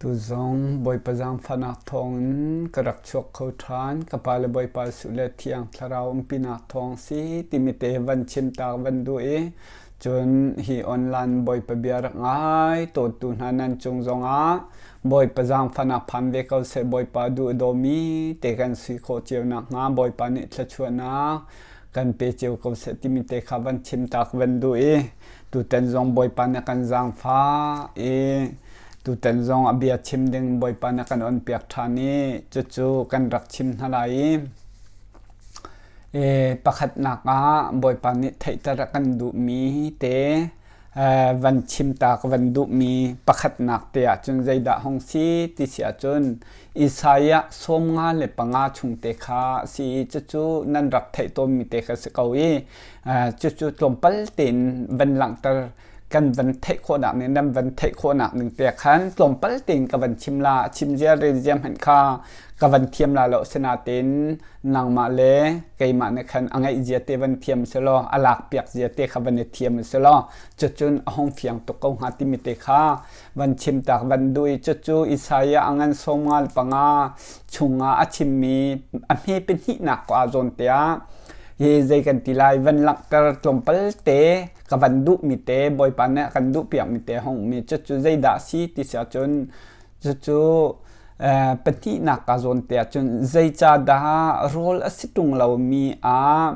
Tuzong Bawipa zaangfahnak thawngin ka rak chuak kho ṭhan. Ka Pa le Bawipa Jesuh le Thiang Thlarau umpinak thawng si timi te van chim ta van duh i cun hi online Bawipa bia rak ngai tawntu hna nan cung zongah Bawipa zaangfahnak phan ve ko seh. Bawipa duh dawmi te kan si khawh cio nakhnga Bawipa nih thluachuahnak kan pe cio ko seh timi te kha van chim tak van duh i tutan zong Bawipa nih kan zaangfah i tutan zong a bia chim ding Bawipa nih kan on piak ṭhan i cucu kan rak chim hna lai i e, pakhatnak ah Bawipa nih theihter a kan duhmi te van chim ta ka van duhmi pakhatnak te ahcun zeidah hong si ti si ahcun Isaiah 55 chung te kha a si i cucu nan rak theih tawnmi te kha si ko i cucu tlawmpal tein van langhter kan van theih khawhnak ning nan van theih khawhnak ning te khan tlawmpal tein ka van chim la chim zia rel zia hmanh kha ka van thiam la lo sinain nangmah le keimah nih khan a ngeih zia te van thiam selaw a lak piak zia te kha van i thiam selaw cucun a hung fiang tuk ko hnga timi te kha van chim tak van duh i cucu Isaiah a ngan 55 chungah a chimmi a hme pahnihnak ko a zawn te ah hi zei kan ti lai van langhter tlawmpal te ka van duhmi te Bawipa nih a kan duhpiakmi te hong mi cucu zeidah a si ti si ahcun cucu pahnihnak ka zawn te ahcun zeicahdah rawl a si ṭung lomi ah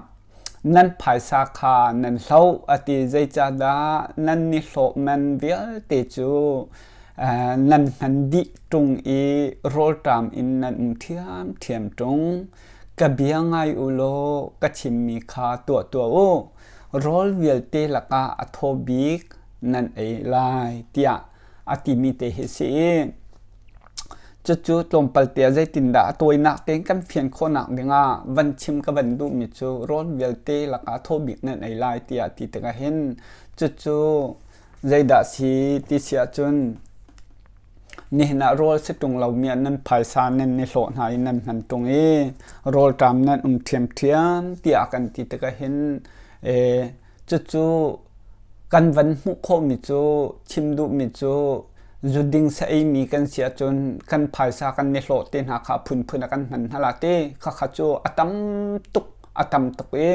nan phaisa kha nan hloh a ti zeicahdah nan nihlawh man vialte cu nan hman dih ṭung i rawlṭam in nan um ṭhiamṭhiam ṭung ka bia ngai u law ka chimmi kha tuah tuah u rawl vialte lakah a thaw bik nan ei lai tiah a timi te hi si i cucu tlawmpal te ah zeitindah a tawinak tein kan fian khawhnak dingah van chim ka van duhmi cu rawl vialte lakah a thaw bik nan ei lai tiah ti tikah hin cucu zeidah si ti si ahcun Nihin ah rawl si ṭung lomi ah nan phaisa nan i hlawh hna i nan hman ṭung i rawlṭam nan um ṭhiamṭhiam tiah kan ti tikah hin cucu kan van hmuh khawhmi cu chim duhmi cu zuding sa eimi kan si ahcun kan phaisa kan i hlawh te hna kha phunphun ah kan hman hna la ti khakha cu a tam tuk a tam tuk i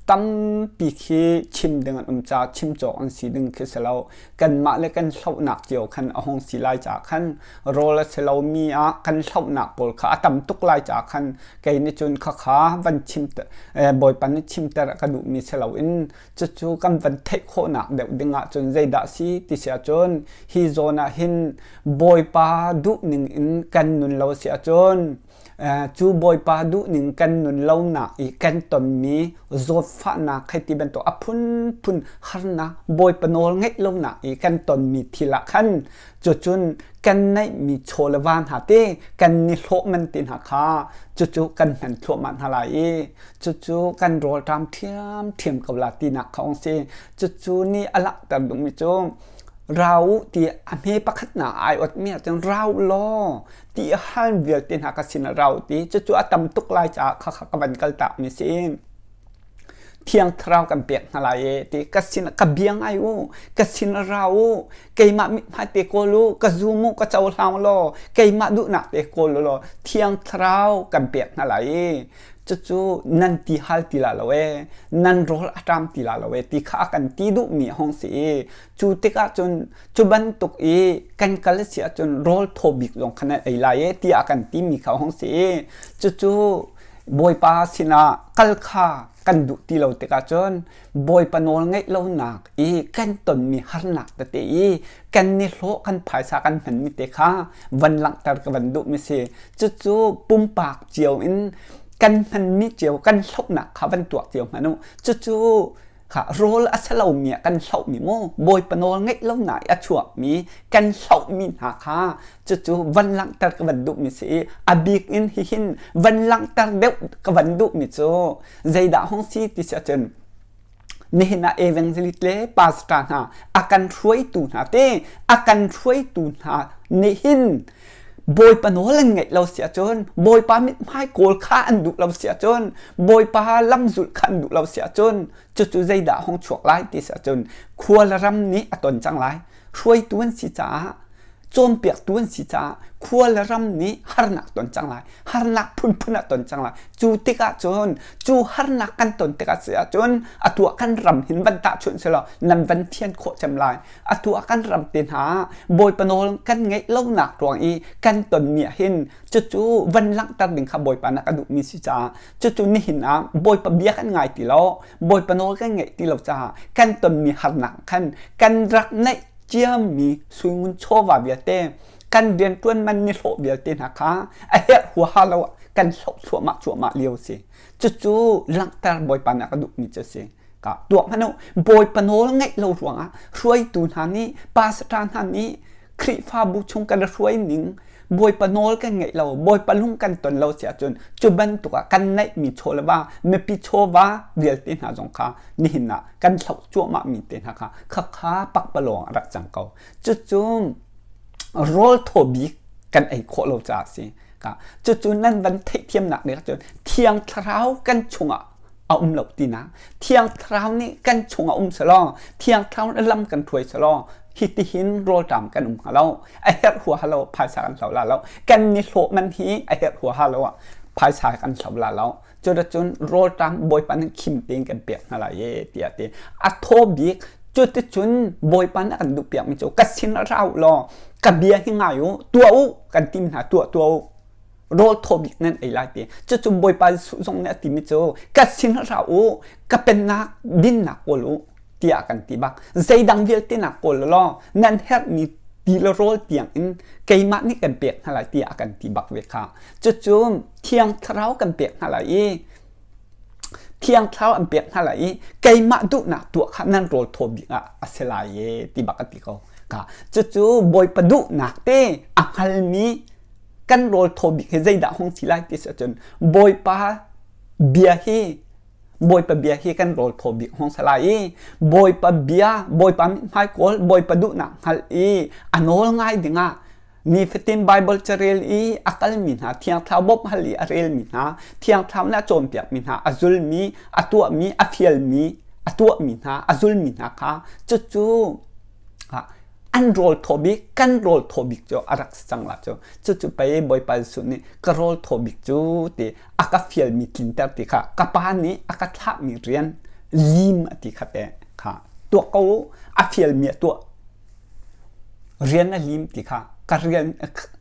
tampi khi chim ding an um caah chim cawk an si ding khi si lo. Kanmah le kan hlohnak cio khan a hung si lai caah khan rawl a si lomi ah kan hlohnak pawl kha a tam tuk lai caah khan kei nih cun khakha van chim Bawipa nih chimter a ka duhmi si loin cucu kan van theih khawhnak deuh ding ahcun zeidah si ti si ahcun hi zawn ah hin Bawipa duhning in kan nun lo si ahcun Cu Bawipa duhning kan nun lonak i kan tonmi zawtfahnak hei ti bantuk a phunphun harnak Bawipa nawl ngeih lonak i kan tonmi thil ah khan cucun kan neihmi chaw le va hna te kan nihlawh man te hna kha cucu kan hman thluahmah hna lai i cucu kan rawlṭam ṭhiamṭhiam ko la tinak kha ong si. Cucu nih a langhter duhmi cu ra u ti a hme pakhat nak ai ot mi ahcun ra u law ti hal vialte hna ka sin ah rau ti cucu a tam tuk lai caah khakha ka van kal tak mi si thiang thlarau kan pek hna lai e ti ka sin ka bia ngai u ka sin ra u keimah mithmai te kawl u ka zum u ka cohlang law keimah duhnak te kawl u law thiang thlarau kan pek hna lai e cucu nan ti hal ti la lo e nan rawl a ṭam ti la lo e ti kha a kan ti duhmi hong si i cu tikah cun Cu bantuk i kan kal a si ahcun rawl thaw bik zong kha nan ei lai e tiah kan timi kha a hung si i cucu Bawipa sinah kal kha kan duh ti lo tikah cun Bawipa nawl ngeih lonak i kan tonmi harnak tete i kan nihlawh kan phaisa kan hmanmi te kha van langhter ka van duhmi si. Cucu pumpak cio in kan hmanmi cio kan hlohnak kha van tuak cio hmanh u. Cucu Kha rawl a si lomi ah kan hlohmi mu Bawipa nawl ngeih lonak i a chuakmi kan hlohmi hna kha cucu van langhter ka van duhmi si i a bik in hihin van langhter deuh ka van duhmi cu zeidah hung si ti si ahcun nihin ah evangelist le pastor hna a kan hruaitu hna te a kan hruaitu hna nih hin Bawipa nawl an ngeih lo si ahcun Bawipa mithmai kawl kha an duh lo si ahcun Bawipa lamzulh kha an duh lo si ahcun cucu zeidah hung chuak lai ti si ahcun khua le ram nih a ton cang lai hruaitu an si caah. Cawnpiaktu an si caah khua le ram nih harnak ton cang lai. Harnak phunphun a ton cang lai. Cu tikah cun cu harnak kan ton tikah si ahcun atu ah kan ram hin van tahchunh selaw nan van fian khawh cem lai. Atu ah kan ram te hna ah Bawipa nawl kan ngeih lonak ruang i kan tonmi ah hin cucu van langhter ding kha Bawipa nih a duhmi si caah cucu nihin ah Bawipa bia kan ngai ti lo, Bawipa nawl kan ngeih ti lo caah kan tonmi harnak khan kan rak neih ciami suingun chawva vialte kan rianṭuan man nihlawh vialte hna kha a herh huaha lo ah kan hloh thluahmah cuahmah lio a si. Cucu langhter Bawipa nih a ka duhmi cu a si. Ka tuak hmanh u, Bawipa nawl ngaih lo ruangah hruaitu hna nih, pastor hna nih Khrihfabu chung kan hruai ning Bawipa nawl kan ngeih lo, Bawipa lung kan ton lo si ahcun cu bantuk ah kan neihmi chaw le va, mipi chawva vialte hna zong kha nihin ah kan hloh cuahmah mi te hna kha khakha pakpalawng a rak cang ko. Cucu rawl thaw bik kan ei khawh lo caah a si. Cucu nan van theihthiamnak nih cun Thiang Thlarau kan chungah a um lo tinak. Thiang Thlarau nih kan chungah um selaw, Thiang Thlarau nih lam kan hruai selaw, hitihin rawlṭam kan um hnga lo. A herh huaha lo phaisa kan hlo la lo. Kan ni hlawh man hi a herh huaha lo ah phaisa kan hlo la lo. Cuticun rawlṭam Bawipa nih khim tein kan pek hna lai e tiah ti. A thaw bik cuticun Bawipa nih a kan duh piakmi cu ka sin ra u law ka bia hi ngai u, tuah u kan tim hna tuah tuah u. Rawl thaw bik nan ei lai ti. Cucu Bawipa Jesuh zong nih a timi cu ka sin ra u, ka pennak dinnak kawl u tiah kan ti bak. Zeidang vialte nak kawl law nan herhmi ti le rawl tiang in keimah nih kan pek hna lai tiah a kan ti bak ve kha. Cucu Thiang Thlarau kan pek hna lai i Thiang Thlarau an pek hna lai i keimah duhnak tuah kha nan rawl thaw bik ah a si lai e ti bak a ti ko. Ka cucu Bawipa duhnak te a hngalmi kan rawl thaw bik hi zeidah hung si lai ti si ahcun Bawipa bia hi Bawipa bia hi kan rawl thaw bik hung si lai i Bawipa bia Bawipa mithmai kawl Bawipa duhnak hngalh i a nawl ngai dingah Nifatin Baibal carel i a kalmi hna, Thiang Thlarau bawmh hal i a relmi hna, Thiang Thlarau nih a cawnpiakmi hna, a zulmi, a tuahmi, a fialmi, a tuahmi hna, a zulmi hna kha cucu an rawl thaw bik, kan rawl thaw bik cu a rak si cang la cu. Cucu pei Bawipa Jesuh nih ka rawl thaw bik cu ti a ka fialmi tlinter ti kha ka pa nih a ka thlahmi rian lim a ti kha te kha tuah ko a fialmi a tuah Rian a lim ti kha ka rian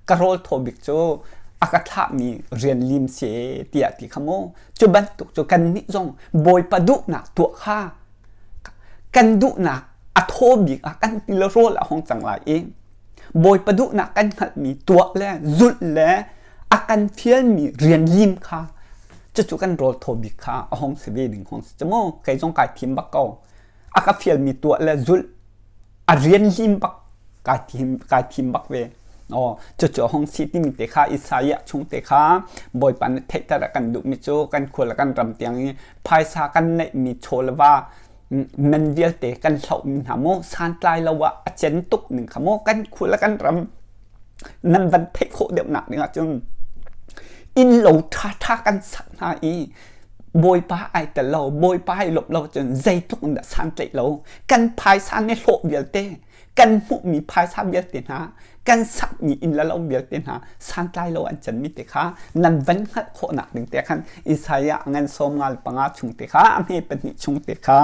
ka rawl thaw bik cu a ka thlahmi rian lim si tiah ti kha mu. Cu bantuk cu kannih zong Bawipa duhnak tuah kha kan duhnak a thaw bik ah kan ti le rawl a hung cang lai i Bawipa duhnak kan hngalhmi tuah le zulh le a kan fialmi rian lim kha cucu kan rawl thaw bik kha a hung si ve ding hung si cu mu. Kei zong kai thim bak ko. A ka fialmi tuah le zulh a rian lim bak kai thim kai thim bak ve. Aw cucu hong si timi te kha Isaiah chung te kha Bawipa nih theihter a kan duhmi cu kan khua le kan ram tiang i phaisa kan neihmi chaw le va men vialte kan hlohmi hna mu santlai lo ah a cen tuk ning kha mu kan khua le kan ram nan van theih khawh deuhnak ding ahcun inn lo ṭhaṭha kan sak hna i Bawipa ai tel lo, Bawipa ai lawmh lo cun zeitluk in dah santlaih lo. Kan phaisa nih hlawh vialte, kan hmuhmi phaisa vialte hna, kan sakmi inn le lo vialte hna santlai lo an canmi te kha nan van hngalh khawhnak ding te khan Isaiah ngan 55 chung te kha a hme pahnih chung te kha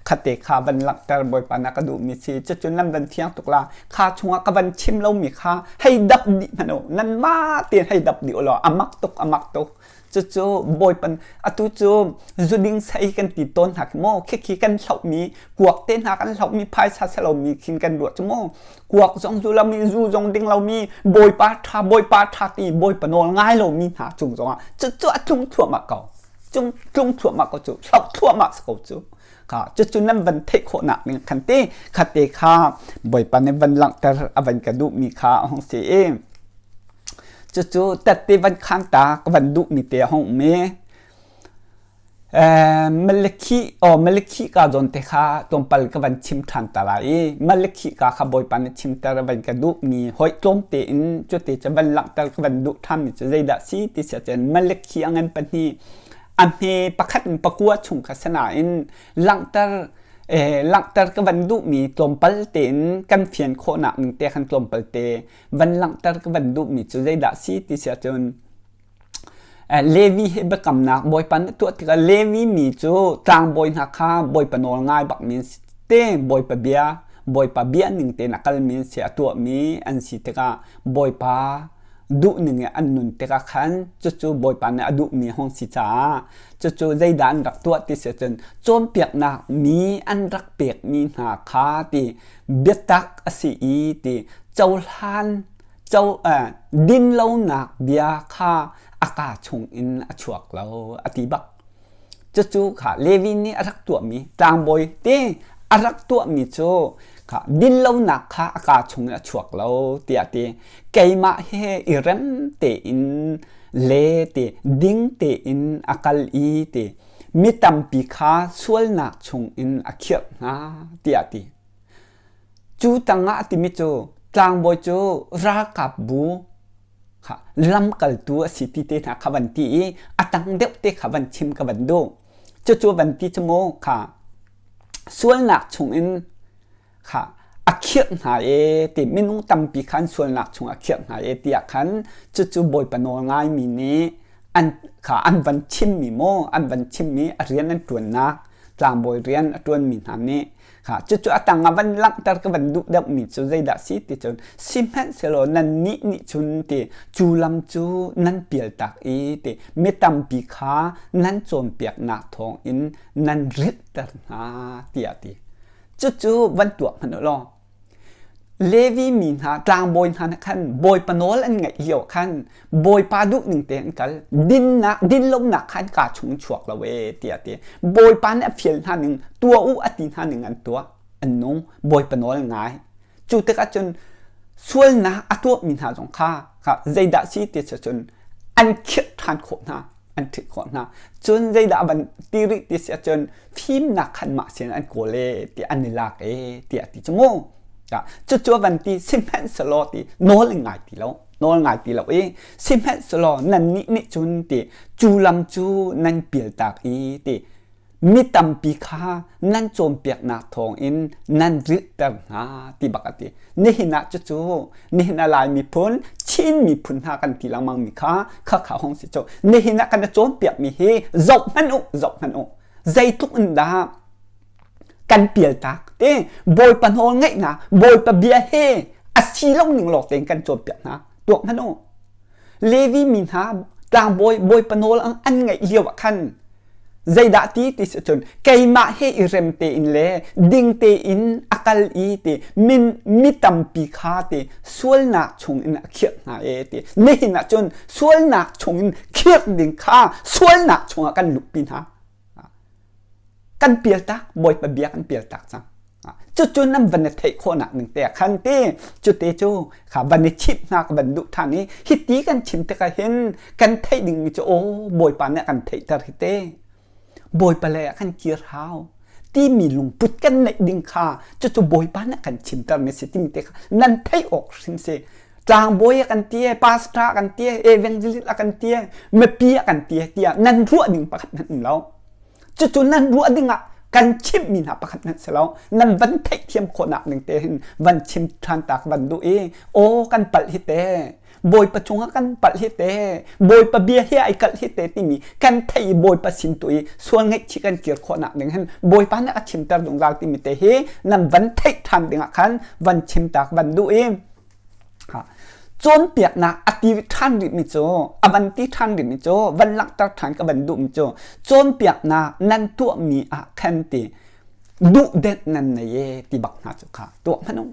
khate kha van langhter Bawipa na ka duhmi si cucun nan van fiang tuk la kha chungah ka van chim lomi kha hei dap dih hmanh u nan mah tein hei dap dih u law a mak tuk a mak tuk Cucu Bawipa atu cu zuding sei kan ti tawn hna khi maw khikhi kan hlohmi kuak te hna kan hlohmi phaisa si lomi khin kan ruah cu maw kuak zong zu lomi zu zong ding lomi Bawipa ṭha Bawipa ṭha ti Bawipa nawl ngai lomi hna cung zongah cucu a tlung thluahmah ko cung tlung thluahmah ko cu hloh thluahmah si ko cu kha cucu nan van theih khawhnak ding khan te khate kha Bawipa nih van langhter a van ka duhmi kha a hung si i Cucu tette van khaan ta ka van duhmi te a hung um i Malakhi aw Malakhi ka zawn te kha tlawmpal ka van chim ṭhan ta lai i Malakhi ka kha Bawipa nih chimter a van ka duhmi hawi tlawm tein cuti cu van langhter ka van duh ṭhanmi cu zeidah si ti si ahcun Malakhi a ngan pahnih a hme pakhat in pakua chung kha si nain langhter. Langhter ka van duhmi tlawmpal tein kan fian khawhnak ning te khan tlawmpal te van langhter ka van duhmi cu zeidah si ti si ahcun Levi he biakamnak Bawipa nih tuah tikah Levi mi cu tlangbawi hna kha Bawipa nawl ngai bakmi an si te Bawipa bia Bawipa bia ning tein a kalmi an si a tuahmi an si tikah Bawipa duhning i an nun tikah khan cucu Bawipa nih a duhmi hung si caah cucu zeidah an rak tuah ti si cun cawnpiaknak mi an rak pekmi hna kha ti biatak a si i ti cohlan co dinlonak bia kha a kaa chungin a chuak lo a ti bak. Cucu kha Levi nih a rak tuahmi tlangbawi te a rak tuahmi cu kha dinlonak kha a kaa chungin a chuak lo tiah ti. Keimah he i rem tein le ti ding tein a kal i ti mi tampi kha sualnak chungin a khirh hna tiah ti. Cu tangah a timi cu tlangbawi cu ralkapbu kha lamkaltu a si ti te hna kha van ti i a tang deuh te kha van chim ka van duh. Cucu van ti cu mu kha sualnak chungin kha a khirh hna e ti minung tampi khan sualnak chung a khirh hna e tiah khan cucu Bawipa nawl ngaimi nih an kha an van chimmi maw an van chimmi a rian an ṭuannak tlangbawi rian a ṭuanmi hna nih Kha cucu a tang ah van langhter ka van duh deuhmi cu zeidah si ti cun sihmanhsehlaw nannih nih cun ti cu lam cu nan pialtak i ti mi tampi kha nan cawnpiaknak thawngin nan rilhter hna tiah ti. Cucu van tuah hmanh u law Levi mi hna tlangbawi hna nih khan Bawipa nawl an ngaih lio khan Bawipa duhning te an kal dinnak dinlonak khan kaa chung chuak lo ee tiah ti Bawipa nih a fial hna ning tuah u a ti hna ning an tuah an nung Bawipa nawl ngai cu tikah cun sualnak a tuahmi hna zong kha kha zeidah si ti cun an khirh ṭhan khawh hna an ṭhit khawh hna. Cun zeidah van ti rih ti si ahcun fimnak khan mah sin an kawl e ti an i lak e tiah ti cu mu. Cucu van ti sihmanhsehlaw ti nawl in ngai ti lo nawl ngai ti lo i sihmanhsehlaw nannih nih cun ti cu lam cu nan pialtak i ti Mi tampi kha nan cawnpiaknak thawngin nan rilhter hna ti bak a ti. Nihin ah cucu nihin ah Lai miphun, Chin miphun hna kan ti lengmang mi kha khakha hong si cu. Nihin ah kan i cawnpiakmi hi zoh hmanh u, zoh hmanh u. Zeitluk in dah kan pialtak te Bawipa nawl ngaihnak, Bawipa bia he a si lo ning lawng tein kan cawnpiak hna. Tuak hmanh u. Levi mi hna tlangbawi Bawipa nawl an ngaih lio ah khan zeidah ti ti si cun keimah he i rem tein le ding tein a kal i ti min mi tampi kha ti sualnak chungin a khirh hna e ti nihin ah cun sualnak chungin khirh ding kha sualnak chungah kan luhpi hna kan pialtak Bawipa bia kan pialtak cang cucu nan van i theih khawhnak ning te khan ti cute cu kha van i chimh hna ka van duh ṭhan i hiti kan chim tikah hin kan theih dingmi cu aw Bawipa nih a kan theihter hi te Bawipa lei ah kan kir hau timi lungput kan neih ding kha cucu Bawipa nih a kan chimter mi si timi te kha nan theih awk hrim si tlangbawi a kan ti e pastor a kan ti e evangelist a kan ti e mipi a kan ti e tiah nan ruah ding pakhat hmanh um lo Cucu nan ruah dingah kan chimhmi hna pakhat hmanh si lo. Nan van theihthiam khawhnak ning te hin van chim ṭhan ta ka van duh i aw kan palh hi te Bawipa cungah kan palh hi te Bawipa bia hi ai kalh hi te timi kan theih i Bawipa sin tu i sual ngaihchih kan kir khawhnak ding hin Bawipa nih a chimter zungzal timi te hi nan van theih ṭhan dingah khan van chim ta ka van duh i Cawnpiaknak a ti ṭhan rihmi cu a van ti ṭhan rihmi cu van langhter ṭhan ka van duhmi cu cawnpiaknak nan tuahmi ah khan ti duhdenh nan nei e ti bak hna cu kha tuah hmanh u.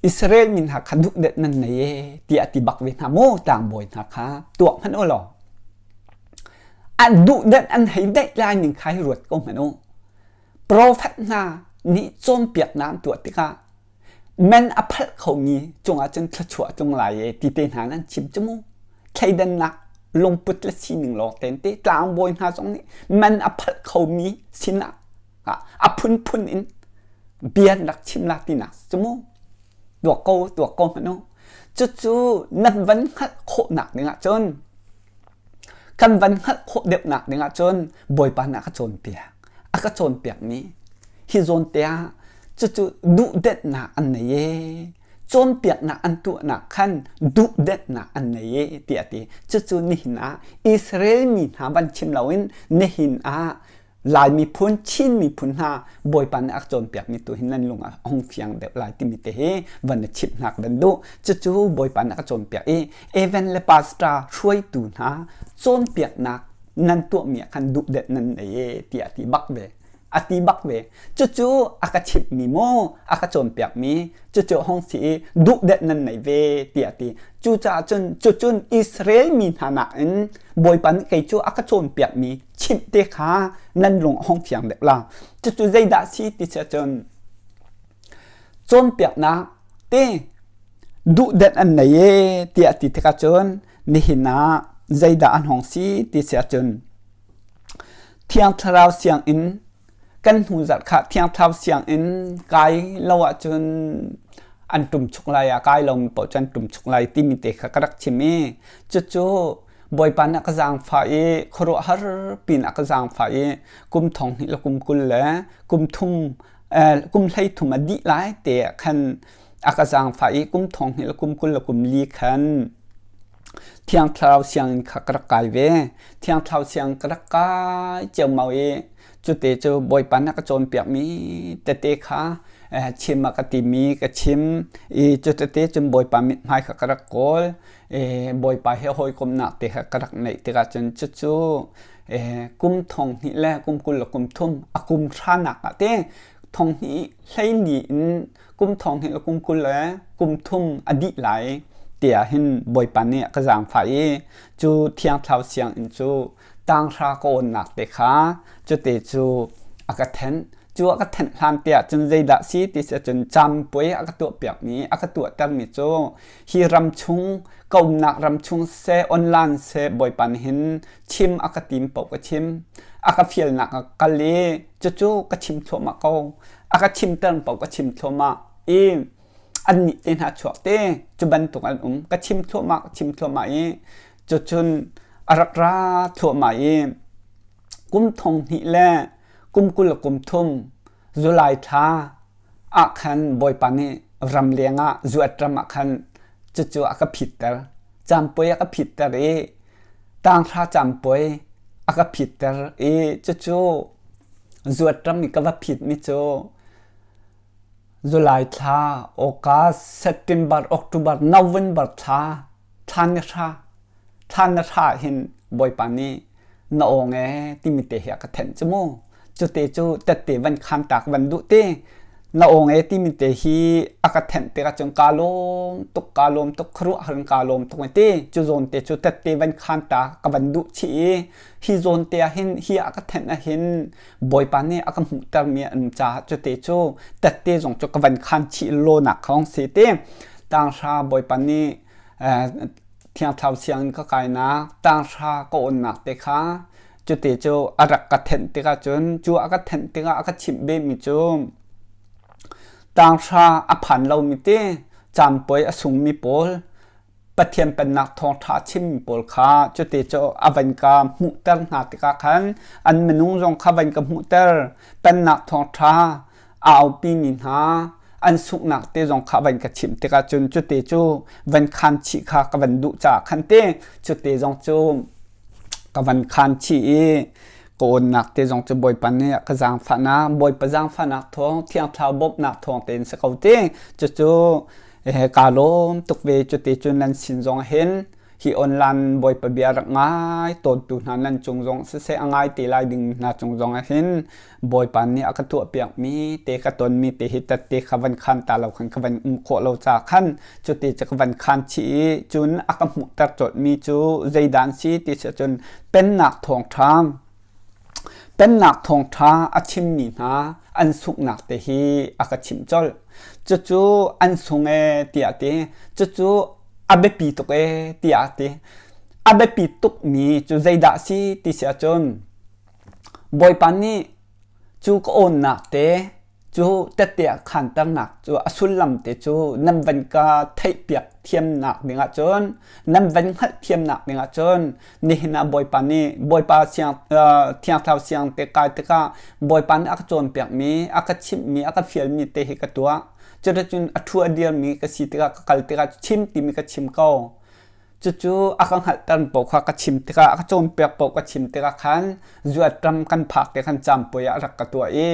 Israel mi hna kha duhdenh nan nei e tiah a ti bak ve hna maw tlangbawi hna kha tuah hmanh u law an duhdenh an hei deih lai ning kha hi ruat ko hmanh u. Profet hna nih cawnpiaknak an tuah tikah men a phalh khomi cungah cun thluachuah a tlung lai e ti te hna nan chim cu mu. Thleidannak lungput le sining lawng ten te tlangbawi hna zong nih man a phalh khomi sinah a phunphun in bia an rak chim la tinak cu mu. Tuak ko tuak ko hmanh u. Cucu nan van hngalh khawhnak dingah cun kan van hngalh khawh deuhnak dingah cun Bawipa nih a ka cawnpiak. ka cawnpiakmi hi zawn te ah cucu duhdenhnak an nei ee cawnpiaknak an tuahnak khan duhdenhnak an nei ee tiah a ti. Cucu nihin ah Israel mi hna van chim loin nihin ah Lai miphun, Chin miphun hna Bawipa nih a ka cawnpiakmi tu hi nan lung ah a hung fiang deuh lai timi te hi van na chimh hna ka van duh. Cucu Bawipa nih a ka cawnpiak i Evan le pastor hruaitu hna cawnpiaknak nan tuahmi ah khan duhdenh nan nei e tiah a ti bak ve. A ti bak ve. Cucu a ka chimhmi maw, a ka cawnpiakmi cucu hong si i duhdenh nan nei ve tiah a ti. Cucaah cun cucun Israel mi hna nakin Bawipa nih kei cu a ka cawnpiakmi chimh te kha nan lung a hong fiang deuh la. Cucu zeidah si ti si ahcun cawnpiaknak te duhdenh an nei e tiah ti tikah cun nihin ah zeidah an hong si ti si ahcun Thiang Thlarau sianginn kan hnu zarh kha Thiang Thlarau sianginn kai lo ahcun an ṭum chuk lai a kai lomi paoh cu an ṭum chuk lai timi te kha ka rak chim i cucu Bawipa nih a ka zaangfah i khuaruahhar pin a ka zaangfah i kum thong hnih le kum 20 le kum thum kum 13 a dih lai te ah khan a ka zaangfah i kum thong hnih le kum 20 le kum li khan Thiang Thlarau sianginn kha ka rak kai ve. Thiang Thlarau sianginn ka rak kai ceomao i cute cu Bawipa nih a ka cawnpiakmi tete kha chim a ka timi ka chim i cu tete cun Bawipa mithmai kha ka rak kawl. Bawipa he hawikomhnak te kha ka rak neih tikah cun cucu kum thong hnih le kum 20 le kum thum a kum hranak ah te thong hnih 14 in kum thong hnih le kum 20 le kum thum a dih lai tiah hin Bawipa nih a ka zaangfah i cu Thiang Thlarau sianginn cu tanghra ka awnnak te kha cute cu a ka thenh. Cu a ka thenh hlan te ah cun zeidah si ti si ahcun campuai a ka tuahpiakmi a ka tuahtermi cu hi ram chung ka umnak ram chung siseh online siseh Bawipa nih hin chim a ka tim paoh ka chim a ka fialnak a kal i cucu ka chim thluahmah ko a ka chimter paoh ka chim thluahmah i annih te hna chuak te cu bantuk an um ka chim thluahmah ka chim thluahmah i cucun a rak ra thluahmah i kum thong hnih le kum 20 le kum thum July thla ah khan Bawipa nih ramleng ah zuat ram ah khan cucu a ka phitter. Campuai a ka phitter i tanghra campuai a ka phitter i cucu zuat ram i ka va phitmi cu July thla, August, September, October, November thla thla ni hra thla na hra hin Bawipa nih na awng ee timi te hi a ka thenh cu mu cute cu tette van khan tak van duh te na awng ee timi te hi a ka thenh tikah cun kaa lawm tuk kaa lawm tuk khuaruahhar in kaa lawm tuk te cu zawn te cu tette van khan ta ka van duh chih i hi zawn te ah hin hi a ka thenh ah hin Bawipa nih a ka hmuhtermi an caah cute cu tette zong cu ka van khan chih lawnak khong si te tanghra Bawipa nih Thiang Thlarau sianginn ka kainak tanghra ka awnnak te kha cute cu a rak ka thenh tikah cun cu a ka thenh tikah a ka chimh bemi cu tanghra a phan lomi te caanpuai a sungmi pawl Pathian pennak thawngṭha a chimmi pawl kha cute cu a van ka hmuhter hna tikah khan an minung zong kha van ka hmuhter pennak thawngṭha a aupimi hna an sunghnak te zong kha van ka chimh tikah cun cute cu van khan chih kha ka van duh caah khan te cute zong cu ka van khan chih i ka awnnak te zong cu Bawipa nih a ka zaangfahnak Bawipa zaangfahnak thawng Thiang Thlarau bawmhnak thawng tein si ko te cucu kaa lawm tuk ve cute cun nan sin zong hin hi online Bawipa bia rak ngai tawntu hna nan cung zong siseh a ngai te lai ding hna cung zong ah hin Bawipa nih a ka tuahpiakmi te ka tonmi te hi tette kha van khan ta lo khan ka van um khawh lo ca khan cuti cu ka van khan chih i cun a ka hmuhter colhmi cu zeidah an si ti si ahcun pennak thawngṭha pennak thawngṭha a chimmi hna an sunghnak te hi a ka chimh colh. Cucu an sung ee tiah a ti. Cucu a biapi tuk ee tiah a ti. A biapi tukmi cu zeidah a si ti si ahcun Bawipa nih cu ka awnnak te, Cu tette a khanternak cu a sullam te cu nan van ka theihpiak thiamnak ding ahcun nan van hngalh thiamnak ding ahcun nihin ah Bawipa nih Bawipa siang Thiang Thlarau siang te kai tikah Bawipa nih a ka cawnpiakmi a ka chimhmi a ka fialmi te hi ka tuah. Cuticun a thu a dirmi ka si tikah ka kal tikah chim timi ka chim ko. Cucu a ka hngalhter paoh kha ka chim tikah a ka cawnpiak paoh ka chim tikah khan zuatram kan phak te khan campuai ah a rak ka tuah i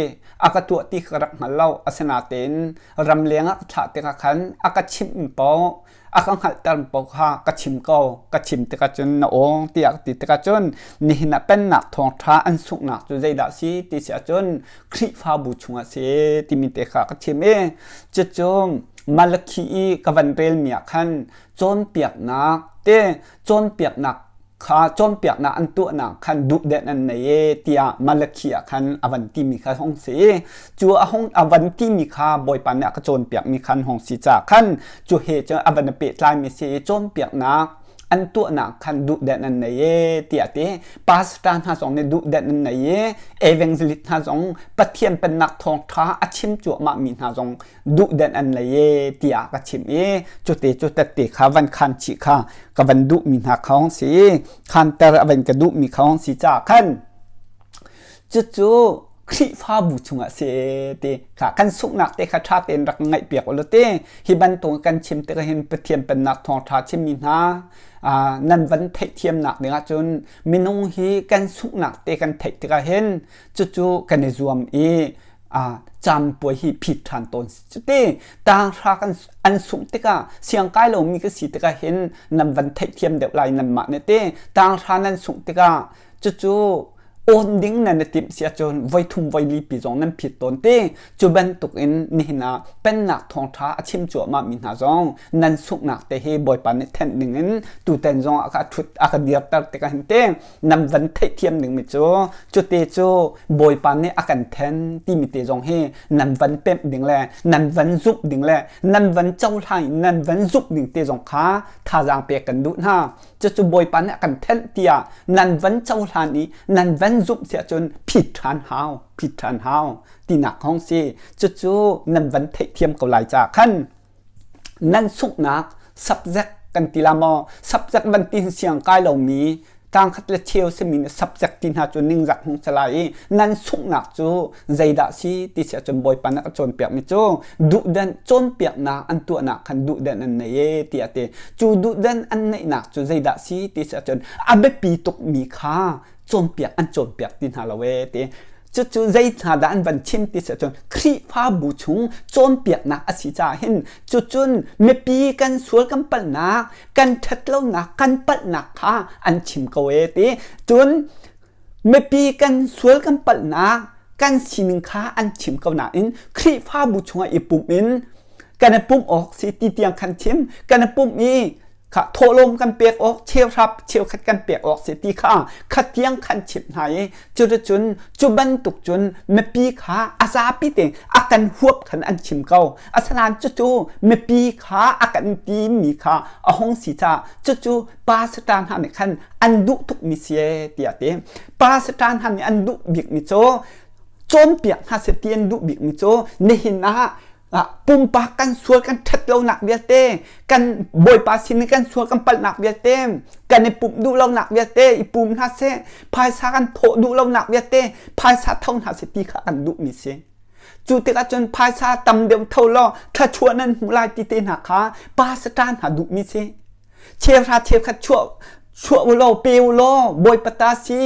a ka tuah ti kha ka rak hngal lo. Asinain ramleng ah ka thlah tikah khan a ka chimh paoh a ka hngalhter paoh kha ka chim ko. Ka chim tikah cun na awng tiah ka ti tikah cun nihin ah pennak thawngṭha an sunghnak cu zeidah a si ti si ahcun Khrihfabu chungah a si timi te kha ka chim i cucu Malakhi i ka van relmi ah khan cawnpiaknak te cawnpiaknak kha cawnpiaknak an tuahnak khan duhdenh an nei e tiah Malakhi ah khan a van timi kha hong si i cu a hong a van timi kha Bawipa nih a ka cawnpiakmi khan hong si caah khan cu he cu a van pehtlaimi si i cawnpiaknak an tuahnak khan duhdenh an nei e tiah ti pastor hna zong nih duhdenh an nei i evangelist hna zong Pathian pennak thawngṭha a chim cuahmah mi hna zong duhdenh an lei e tiah ka chim i cute cu tette kha van khan chih kha ka van duhmi hna kha hong si khanter a van ka duhmi kha hong si caah khan cucu Khrihfabu chungah si ti kha kan sunghnak te kha ṭha tein rak ngaih piak u law ti hi bantuk kan chim tikah hin Pathian pennak thawngṭha chimmi hna nan van theihthiamnak ding ahcun minung hi kan sunghnak te kan theih tikah hin cucu kan i zuam i caanpuai hi phit ṭhan tawn cuti tanghra kan an sungh tikah siangkai lomi ka si tikah hin nan van theihthiam deuh lai nanmah nih ti tanghra nan sungh tikah cucu awn ding nan i timh si ahcun voi thum voi li pi zong nan phit tawn ti cu bantuk in nihin ah pennak thawngṭha a chim cuahmah mi hna zong nan sunghnak te hi Bawipa nih thenh ding in tutan zong a ka ṭhut a ka dirter tikah hin te nan van theihthiam dingmi cu cute cu Bawipa nih a kan then timi te zong hi nan van pemh ding le nan van zumh ding le nan van cohlang in nan van zumh ding te zong kha thazaang pek kan duh hna. Cucu Bawipa nih a kan thenh tiah nan van cohlan i nan van zumh si ahcun phit ṭhan hau, phit ṭhan hau tinak hong si. Cucu nan van theihthiam ko lai caah khan nan sunghnak subject kan ti la maw subject van ti siang kai lomi tlangkhat le cheu simi nih subject ti hna cu ningzak hung si lai i nan sunghnak cu zeidah si ti si ahcun Bawipa nih a cawnpiakmi cu duhdan cawnpiaknak an tuahnak khan duhdan an nei e tiah ti cu duhdan an neihnak cu zeidah si ti si ahcun a biapi tukmi kha cawnpiak an cawnpiak ti hna lo e ti Cucu zei hna dah an van chim ti si ahcun Khrihfabu chung cawnpiaknak a si caah hin cucun mipi kan sual kan palhnak kan ṭhatlonak kan palhnak kha an chim ko e ti cun mipi kan sual kan palhnak kan sining kha an chim ko nain Khrihfabu chungah i pumh in kan i pumh awk si ti tiang khan chim kan i pumh i kha thawhlawm kan pek awk cheuhrap cheukhat kan pek awk si ti kha khatiang khan chimh hna i cuticun cu bantuk cun mipi kha a zapi te a kan huap khan an chim ko asinain cucu mipi kha a kan ti mi kha a hung si caah cucu pastor hna nih khan an duh tuk mi si tiah ti pastor hna nih an duh bik mi cu cawnpiak hna seh ti an duh bik mi cu nihin ah pumpak kan sual kan ṭhat lonak vialte kan bawipa sin i kan sual kan palhnak vialte kan i pumh duh lonak vialte i pum hna seh phaisa kan thawh duh lonak vialte phaisa tho hna seh ti kha kan duhmi si cu tikah cun phaisa tam deuh tho law thluachuah nan hmuh lai ti te hna kha pastor hna duhmi si cheuhra cheukhat chuah chuah u law pe u law bawipa ta si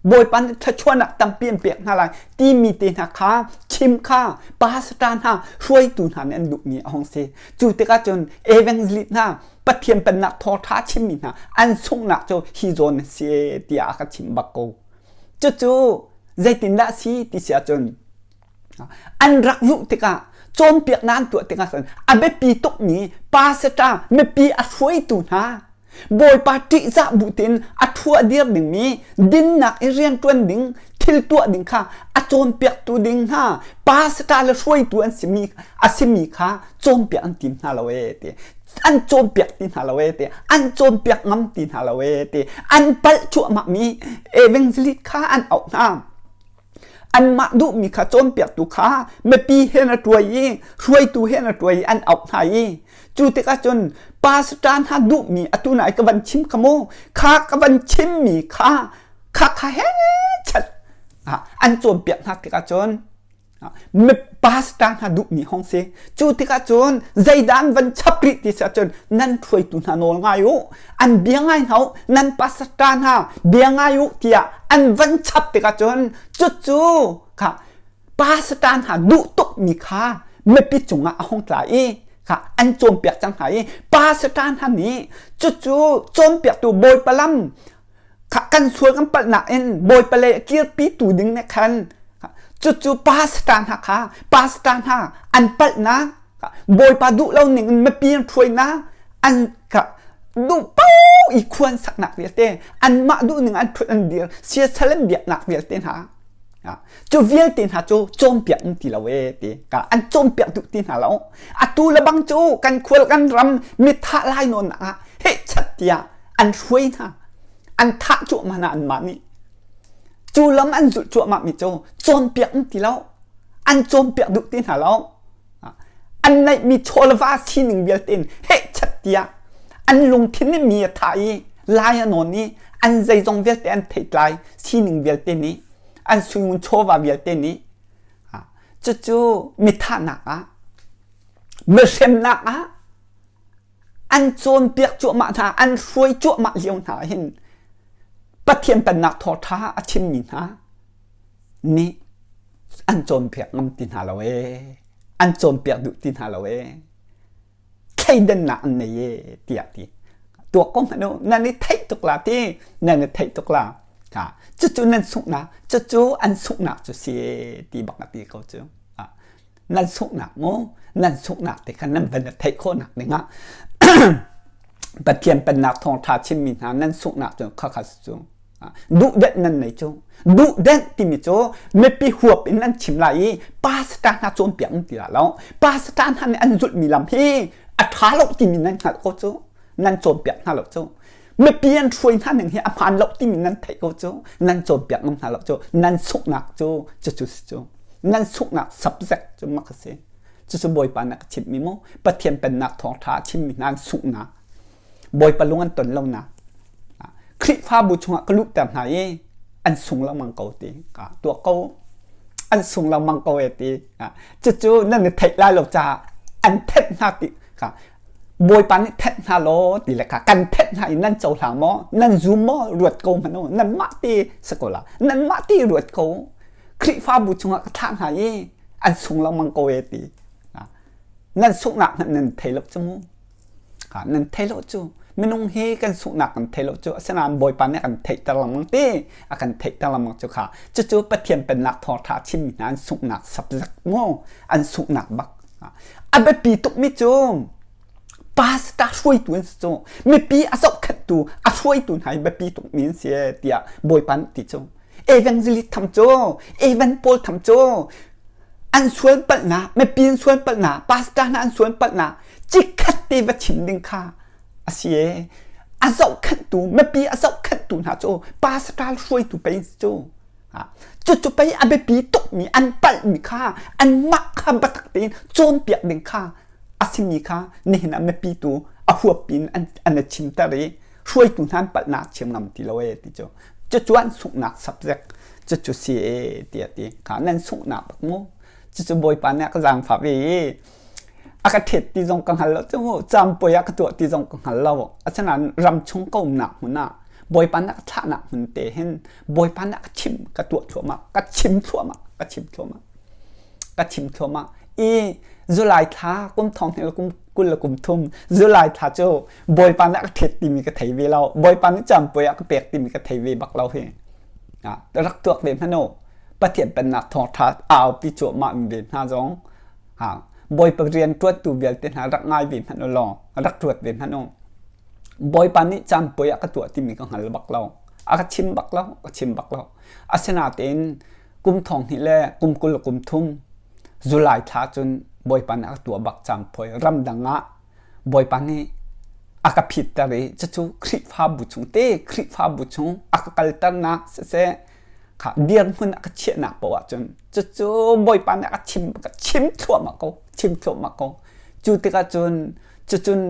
Bawipa nih thluachuahnak tampi an pek hna lai timi te hna kha chim kha pastor hna hruaitu hna nih an duhmi a hung si. Cu tikah cun evangelist hna Pathian pennak thawngṭha chimmi hna an sunghnak cu hi zawn a si tiah a ka chimh bak ko. Cucu zeitindah a si ti si ahcun an rak luh tikah cawnpiaknak an tuah tikah cun a biapi tukmi pastor mipi a hruaitu hna Bawipa ṭihzah bu tein a ṭhua dir dingmi dinnak i rianṭuan ding thil tuah ding kha a cawnpiaktu ding hna pastor le hruaitu an simi a simi kha cawnpiak an tim hna lo ee ti an cawnpiak ti hna lo ee ti an cawnpiak ngam ti hna lo ee ti an palh cuahmah mi evangelist kha an auh hna. Anmah duhmi kha cawnpiaktu kha mipi he na ṭuai i hruaitu he na ṭuai i an auh hna i cu tikah cun pastor hna duhmi atu nai ka van chim kha mu kha ka van chimmi kha kha kha he chat an cawnpiak hna tikah cun pastor hna duhmi hong si. Cu tikah cun zeidah an van chap rih ti si ahcun nan hruaitu hna nawl ngai u, an bia ngai hna u, nan pastor hna bia ngai u tiah an van chap tikah cun cucu kha pastor hna duh tukmi kha mipi cungah a hung tla i kha an cawnpiak cang hna i pastor hna nih cucu cawnpiaktu Bawipa lam kan sual kan palhnak in Bawipa lei a kirpitu ding nih khan cucu pastor hna kha pastor hna an palhnak Bawipa duh lo ning in mipi an hruainak an duh paoh i khuan saknak vialte anmah duh ning an ṭhut an dir siasal an biaknak vialte hna cu vialte hna cu cawnpiak um ti lo ee ti an cawnpiak duh ti hna lo atu le bang cu kan khual kan ram mithah lai nawn ah heh chat tiah an hruai hna an thah cuahmah hna anmah nih cu lam an zulh cuahmah mi cu cawnpiak an ti lo an cawnpiak duh ti hna lo an neihmi chawlva sining vialte in heh chat tiah an lungthin nih mi a thah i lai a nawn i an zeizong vialte an theitlai sining vialte nih an suingun chawva vialte nih cucu mithahnak ah mihremnak ah an cawnpiak cuahmah hna an hruai cuahmah lio hna hin Pathian pennak thawngṭha a chimmi hna nih an cawnpiak ngam ti hna lo ee an cawnpiak duh ti hna lo ee thleidannak an nei ee tiah ti tuak ko hmanh u nan i theih tuk la ti nan i theih tuk la cucu nan sunghnak cucu an sunghnak cu si ti bak a ti ko cu Nan sunghnak mu nan sunghnak te kha nan van theih khawhnak dingah Pathian pennak thawngṭha chimmi hna nan sunghnak cu khakha cu duhdenh nan nei cu duhdenh timi cu mipi huap in an chim lai i pastor hna cawnpiak an ti la lo pastor hna nih an zulhmi lam hi a ṭha lo timi nan hngalh ko cu nan cawnpiak hna lo cu mipi an hruai hna ning hi a hmaan lo timi nan theih ko cu nan cawnpiak ngam hna lo cu nan sunghnak cu cucu si cu nan sunghnak subject cu mak a si cucu Bawipa na ka chimhmi mu Pathian pennak thawngṭha a chimmi hna an sunghnak Bawipa lung an ton lonak Khrihfabu chungah ka luhter hna i an sung lengmang ko ti tuah ko an sung lengmang ko e ti cucu nan i theih lai lo caah an thenh hna ti Bawipa nih thenh hna law ti le kha kan thenh hna i nan cohlang maw nan zum maw ruat ko hmanh u nanmah ti si ko la nanmah ti ruat ko Khrihfabu chungah ka thlah hna i an sung lengmang ko e ti nan sunghnak hmanh nan thei lo cu mu nan thei lo cu minung hi kan sunghnak kan thei lo cu asinain Bawipa nih a kan theihter lengmang ti a kan theihter lengmang cu kha cucu Pathian pennak thawngṭha chimmi hna an sunghnak subject mu an sunghnak bak A biapi tukmi cu pastor hruaitu an si cu mipi a zohkhenhtu a hruaitu hna hi biapi tukmi an si tiah Bawipa nih ti cu evangelist tham cu evan pawl tham cu an sual palhnak mipi an sual palhnak pastor hna an sual palhnak cikhat te va chim ding kha a si e a zohkhenhtu mipi a zohkhenhtu hna cu pastor hruaitu pei an si cu Cucu pei a biapi tukmi an palhmi kha anmah kha biatak tein cawnpiak ding kha a simi kha nihin ah mipi tu a huappi in an, an i chimter i hruaitu hna an palhnak chim ngam ti lo ee ti cu. Cucu an sunghnak subject cucu si ee tiah ti kha nan sunghnak bak mu. Cucu Bawipa nih a ka zaangfah ve i a ka ṭhet ti zong ka hngal lo cu mu campui ah ka tuah ti zong ka hngal lo. Asinain ram chung ka umnak hmun ah Bawipa nih a ka thlahnak hmun te hin Bawipa nih a ka chim ka tuah thluahmah ka chim thluahmah ka chim thluahmah ka chim thluahmah i July thla kum thong hnih le kum 20 le kum thum July thla cu Bawipa nih a ka ṭhet timi ka thei ve lo Bawipa nih campui a ka pek timi ka thei ve bak lo hi rak tuak ve hmanh u Pathian pennak thawngṭha aupi cuahmah mi ve hna zong Bawipa rian ṭuantu vialte hna rak ngai ve hmanh u law rak ṭuat ve hmanh u Bawipa nih campui a ka tuah timi ka hngal bak lo. A ka chim bak lo, ka chim bak lo. Asinain kum thong hnih le kum 20 kum thum July thla cun Bawipa nih a ka tuah bak campui ramdang ah Bawipa nih a ka phitter i cucu Khrihfabu chung te Khrihfabu chung a ka kalternak siseh. Kha dirhmun a ka chiahnak paoh ahcun cucu Bawipa nih a ka chim ka chim thluahmah ko chim thluahmah ko. Cu tikah cun cucun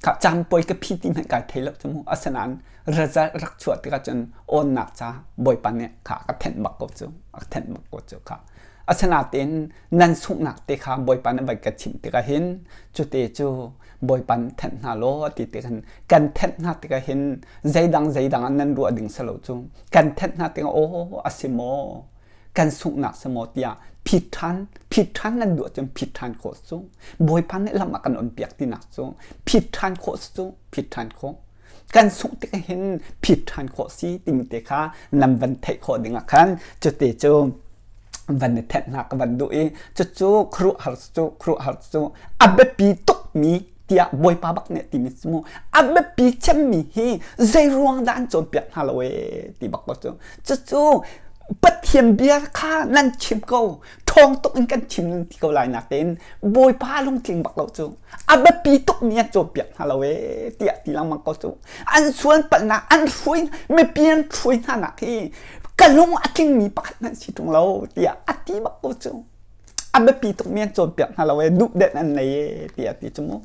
kha caan poi ka phi ti hmanh kai thei lo cu mu. Asinain result rak chuah tikah cun awnnak ca Bawipa nih kha a ka thenh bak ko cu a ka thenh bak ko cu kha. Asinain nan sunghnak te kha Bawipa nih vai ka chimh tikah hin cute cu Bawipa nih thenh hna law ti tik hin kan thenh hna tikah hin zeidang zeidang ah nan ruah ding si lo cu kan thenh hna tikah aw a si maw kan sunghnak si maw tiah phit ṭhan phit ṭhan nan duh ahcun phit ṭhan khawh cu Bawipa nih lam a kan on piak tinak cu phit ṭhan khawh cu phit ṭhan khawh kan sungh tikah hin phit ṭhan khawh si timi te kha nan van theih khawh ding ah khan cute cu van i thenh hna ka van duh i cucu khuaruahhar cu khuaruahhar cu a biapi tukmi tiah Bawipa bak nih a timi cu mu a biapi cemmi hi zei ruang dah an cawnpiak hna lo ee ti bak ko cu cucu Pathian bia kha nan chim ko ṭhawng tuk in kan chim nan ti ko lai nakin Bawipa lungtling bak lo cu a biapi tukmi an cawnpiak hna lo ee tiah ti lengmang ko cu an sual palhnak an hruai mipi an hruai hna nak hi ka lung a tlingmi pakhat hmanh si ṭung lo tiah a ti bak ko cu a biapi tukmi an cawnpiak hna lo ee duh den an nei ee tiah ti cu mu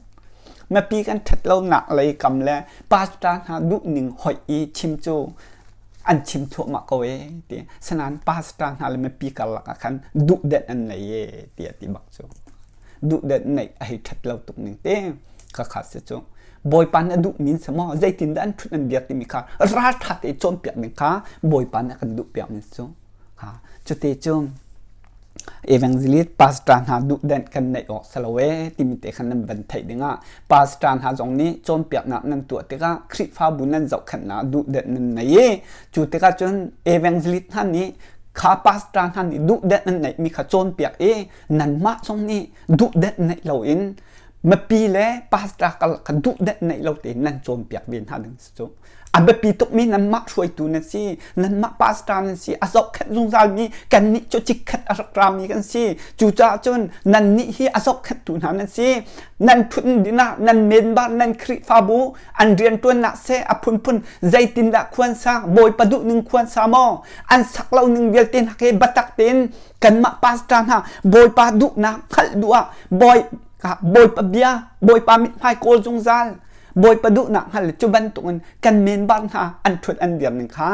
mipi kan ṭhat lonak lei kam le pastor hna duhning hoih i chim cu an chim thluahmah ko ee ti sanain pastor hna le mipi karlak ah khan duh den an nei ee tiah ti bak cu duhdenh neih a hei ṭhat lo tuk ning te kha kha si cu Bawipa nih a duh min si maw zeitin dah an ṭhut an biak timi kha ralṭha te cawnpiak ding kha Bawipa nih a kan duh piak mi cu ha cute cu evangelist pastor hna duhdenh kan neih awk si lo ee timi te khan nan van theih dingah pastor hna zong nih cawnpiaknak nan tuah tikah Khrihfabu nan zohkhenhnak duhdenh nan nei i cu tikah cun evangelist hna nih kha pastor hna nih duhdenh an neihmi kha cawnpiak i nanmah zong nih duhdenh neih loin mipi le pastor kal kha duhdenh neih lo tein nan cawnpiak ve hna ding si cu a biapi tukmi nanmah hruaitu nan si nanmah pastor nan si a zohkhenh zungzalmi kannih cu chikkhat a rak rami kan si cucaah cun nannih hi a zohkhenhtu hna nan si nan phun dinah nan member nan Khrihfabu an rianṭuannak seh a phunphun zeitindah khuan sa Bawipa duhning khuan sa maw an sak lo ning vialte hna khi biatak tein kanmah pastor hna Bawipa duhnak hngalh duh ah bawi Bawipa bia Bawipa mithmai kawl zungzal Bawipa duhnak hngal cu bantukin kan member hna an ṭhut an dir ning kha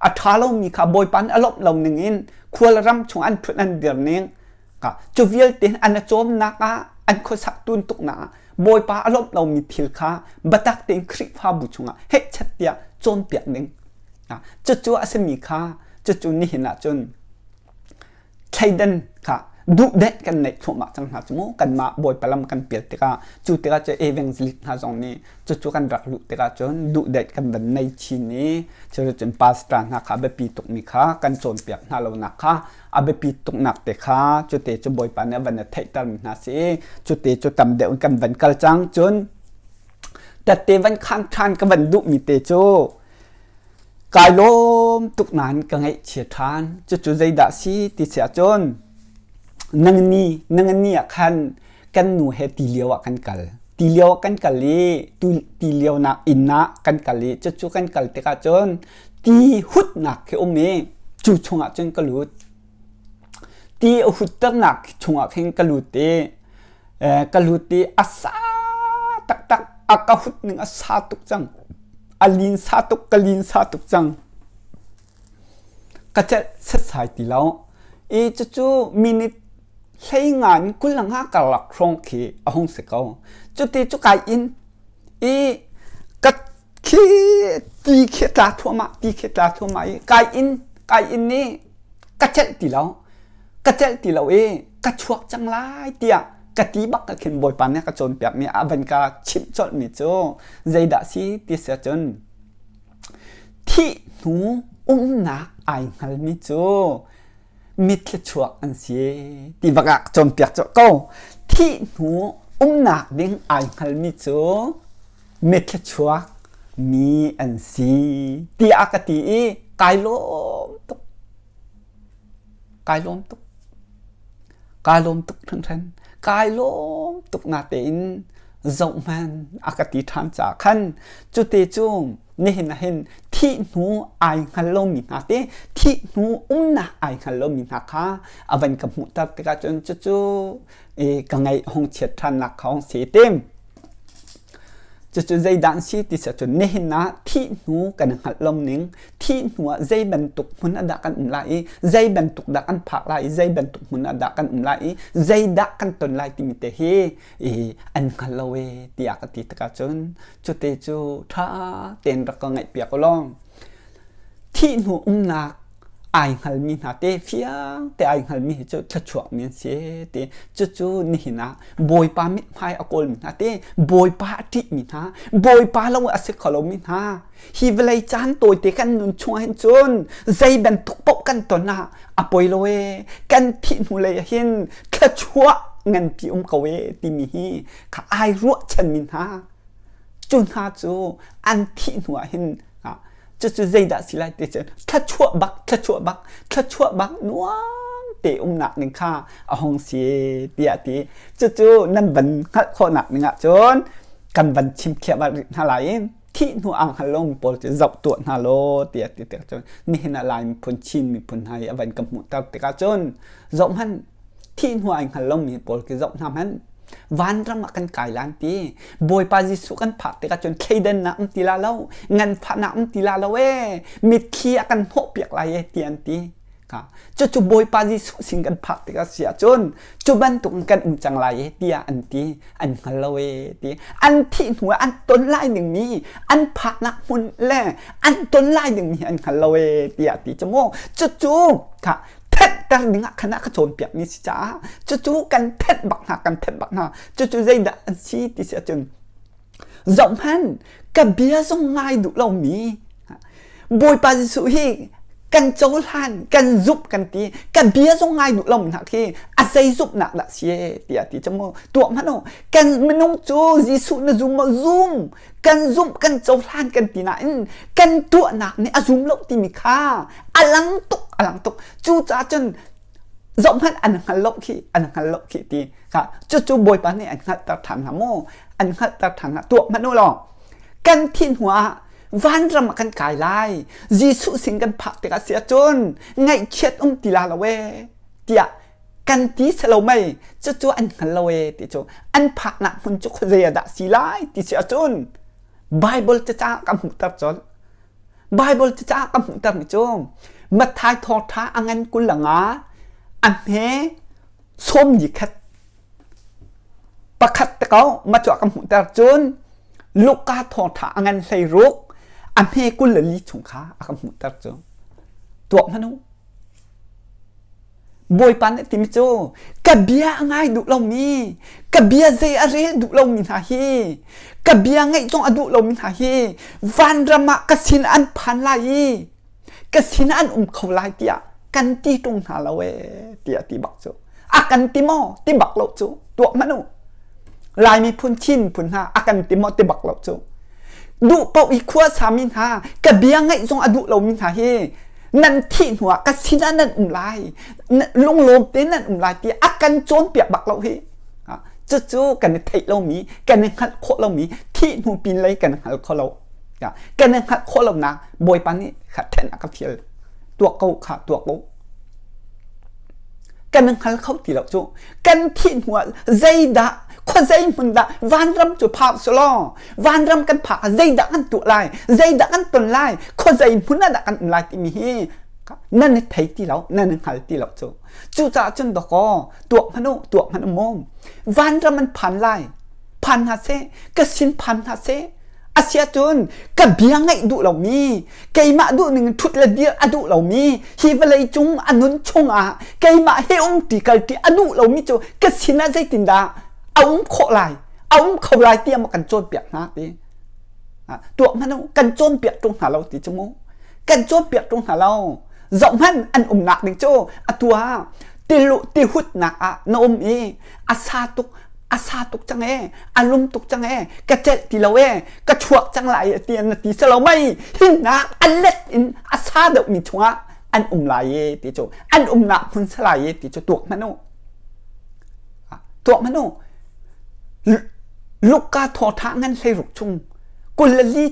a ṭha lomi kha Bawipa nih a lawmh lo ning in khual ram chung an ṭhut an dir ning cu vialte an a cawmnak ah an khuasak tun tuknak ah Bawipa a lawmh lomi thil kha biatak tein Khrihfabu chungah hehchat tiah cawnpiak ding cucu a simi kha cucu nihin ah cun thleidan kha duhdenh kan neih thluahmah cang hna cu mu kanmah Bawipa lam kan pial tikah cu tikah cu evangelist hna zong nih cucu kan rak luh tikah cun duhdenh kan van nei chin i cucun pastor hna kha biapi tukmi kha kan cawnpiak hna lonak kha a biapi tuknak te kha cute cu Bawipa nih a van a theihtermi hna si i cute cu tam deuh in kan van kal cang cun tatte van khan ṭhan ka van duhmi te cu Kai lawm tuk nain ka ngaihchia ṭhan. Cucu zeidah si ti si ahcun nangni nangni ah khan kan nu he ti lio ah kan kal. Ti lio ah kan kal i tu ti lio nak inn ah kan kal i cucu kan kal tikah cun ti hutnak khi um i cu chungah cun ka lut. Ti a hutternak chungah khin ka lut i ka lut i a sa taktak a ka hut ning a sa tuk cang. A linsa tuk ka linsa tuk cang. Ka celh setsai ti lo. I cucu minute hlei nga in 20 le nga karlak hrawng khi a hung si ko. Cuti cu kai in i ka khi ti khi tla thluahmah ti khi tla thluahmah i kai in kai in i ka celh ti lo. Ka celh ti lo i ka chuak cang lai tiah ka ti bak ka khin Bawipa nih a ka cawnpiakmi a van ka chimh colhmi cu zeidah si ti si ahcun thih hnu umnak ai hngalmi cu mitthli chuak an si ti bak ah cawnpiak colh ko thih hnu umnak ding ai hngalmi cu mitthli chuak mi an si tiah ka ti i kai lawm tuk Kai lawm tuk. Kai lawm tuk hringhran. Kai lawm tuk natein zohhmanh a ka ti ṭhan caah khan cute cu nihin ah hin thih. Thih hnu ai hngal lomi hna te thih hnu umnak ai hngal lomi hna kha a van ka hmuhter tikah cun cucu ka ngaih hong chiat ṭhannak kha hong si tim. Cucu zeidah an si ti cun nihin ah thih hnu kan hngalh lo ning, thih hnu ah zei bantuk hmun ah dah kan um lai i zei bantuk dah kan phak lai i zei bantuk hmun ah dah kan um lai i zeidah kan ton lai timi te hi i an hngal lo e tiah ka ti tikah cun cute cu ṭha tein rak ka ngaihpiak u law thih hnu umnak ai hngalmi hna te fiang te ai hngalmi hi cu thluachuakmi an si ti cucu nihin ah Bawipa mithmai a kawlmi hna te Bawipa a ṭihmi hna Bawipa lo a si kho lomi hna hi vawlei caan tawite kan nun chung hin cun zei bantuk paoh kan ton ah a poi lo e kan thih hnu lei ah hin thluachuah nganpi um ko e timi hi kha ai ruahchanmi hna cu hna cu an thih hnu ah hin cucu zeidah si lai ti cu thluachuah bak thluachuah bak thluachuah bak nuam te umnak ning kha a hung si tiah ti cucu nan van hngalh khawhnak ning ah cun kan van chim khiah rih hna lai i thih hnu ang hngal lomi pawl cu zoh tuah hna law tiah ti tik cun nihin ah Lai miphun Chin miphun hna hi a van ka hmuhter tikah cun zoh hmanh thih hnu ai hngal lomi pawl khi zoh hna hmanh vanram ah kan kai lan ti Bawipa Jesuh kan phak tikah cun thleidannak um ti la lo nganfahnak um ti la lo ee mitthli a kan hnawhpiak lai e ti an ti cucu Bawipa Jesuh sin kan phak tikah si ahcun cu bantuk in kan um cang lai e tiah an ti an hngal lo e ti an thih hnu ah an ton lai dingmi an phaknak hmun le an ton lai dingmi an hngal lo e tiah ti cu mu cucu kha thenhter dingah khan a ka cawnpiakmi si caah cucu kan thenh bak hna kan thenh bak hna cucu zeidah an si ti si ahcun zohhmanh ka bia zong ngai duh lomi Bawipa Jesuh hi kan cohlan kan zumh kan ti ka bia zong ngai duh lo hna khi a zei zumhnak dah si tiah ti cu mu tuah hmanh u kan minung cu Jesuh na zum maw zum kan zumh kan cohlan kan ti nain kan tuahnak nih a zum lo timi kha a lang tuk a lang tuk cucaah cun zohhmanh an hngal lo khi an hngal lo khi ti kha cucu Bawipa nih an hngalhter ṭhan hna mu an hngalhter ṭhan hna tuah hmanh u law kan thih hnuah vanram ah kan kai lai Jesuh sin kan phak tikah si ahcun ngaihchiat um ti la lo ee tiah kan ti selo mei cucu an hngal lo ee ti cu an phaknak hmun cu khuazei ah dah si lai ti si ahcun Bible caah ka hmuhter colh Bible caah ka hmuhter mi cu Matthai thawngṭha a ngan 25 a hme sawm li khat pakhat te ko ma cu a ka hmuhter cun Luka thawngṭha a ngan 16 a hme 24 chung kha a ka hmuhter cu tuak hmanh u Bawipa nih timi cu ka bia a ngai duh lomi ka bia zei a rel duh lomi hna hi ka bia ngaih zong a duh lomi hna hi vanram ah ka sin an phan lai i ka sin an um kho lai tiah kan ti ṭung hna lo ee tiah ti bak cu a kan ti maw ti bak lo cu tuah hmanh u Lai miphun Chin miphun hna a kan ti maw ti bak lo cu duh paoh i khua sami hna ka bia ngaih zong a duh lomi hna hi nan thih hnuah ka sinah nan um lai lunglawm te nan um lai ti a kan cawnpiak bak lo hi cucu kan i theih lomi kan i hngalh khawh lomi thih hnu pin lei kan hngal kho lo kan i hngalh khawh lonak Bawipa nih kha then a ka fial tuak ko kha tuak ko kan hngal kho ti lo cu kan thih hnuah zeidah khuazei hmun dah vanram cu phak selaw vanram kan phak ah zeidah kan tuah lai zeidah kan ton lai khuazei hmun ah dah kan um lai timi hi nan i thei ti lo nan i hngal ti lo cu cucaah cun dawkaw tuak hmanh u tuak hmanh u mu vanram an phan lai phan hna seh ka sin phan hna seh Asiahcun ka bia ngaih duh lomi, keimah duh ning ṭhut le dir a duh lomi, hi vawlei cung a nun chungah keimah he um ṭi kal ṭi a duh lomi cu ka sinah zeitindah a um khawh lai, a um kho lai tiah maw kan cawnpiak hna ti. Tuah hmanh u, kan cawnpiak ṭung hna lo ti cu mu. Kan cawnpiak ṭung hna lo. Zohhmanh an umnak ding cu atu ah tilu tihutnak ah na um i a sa tuk a sa tuk cang ee a lum tuk cang ee ka celh ti lo ee ka chuak cang lai ti na ti selo mei hinnak a let in a sa deuh mi chungah an um lai ee ti cu an umnak hmun salai ee ti cu tuak hmanh u tuak hmanh u Luka thawtha ngan 16 chung 24.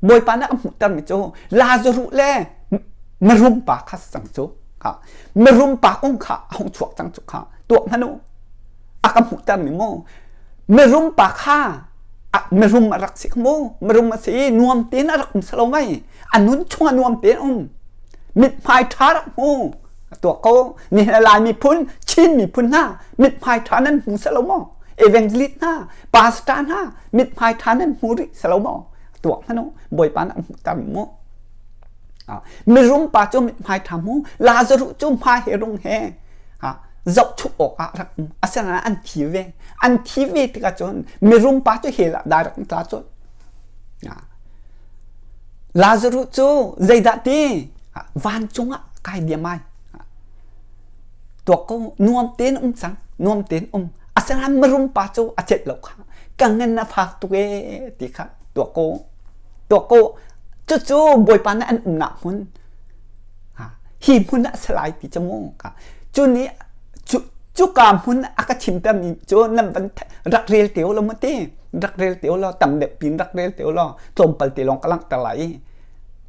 Bawipa nih a hmuhtermi cu Lazaruh le mirum pa kha cang cu. Ha. Mirum pa kong kha a hung chuak cang cu kha. Tuak hmanh u. A ka hmuhtermi mu. Mirum pa kha mirum a rak si mu. Mirum a si i nuam tein a rak um salo mei. A nun chung a nuam tein um. Mithmai ṭha rak hmu. Tuak ko. Nihin Lai miphun, Chin miphun hna mithmai ṭha nan hmu salo maw? Evangelist hna, pastor hna mithmai ṭha nan hmu rih salo maw? Tuak hmanh u. Bawipa nih a hmuhter mu. Mirum pa cu mithmai ṭha hmu. Lazaruh cu hma he rung he zohchuk awkah rak um. Asinain an thi ve. An thi ve tikah cun mirum pa cu hell ah direct an tla cun. Lazaruh cu zeidah ti? Vancung ah kai diam ai. Tuak ko nuam tein um cang. Nuam tein um. Asinain mirum pa cu a celh lo kha. Ka ngan a fak tuk ee ti kha tuak ko. Tuak ko. Cucu Bawipa nih an umnak hmun hi hmun ah salai ti cu mu. Cu nih cuka hmun a ka chimtermi cu nan van rak rel te u law mu ti. Rak rel te u law tam deuh pin rak rel te u law tlawmpal te lawng ka langhter lai i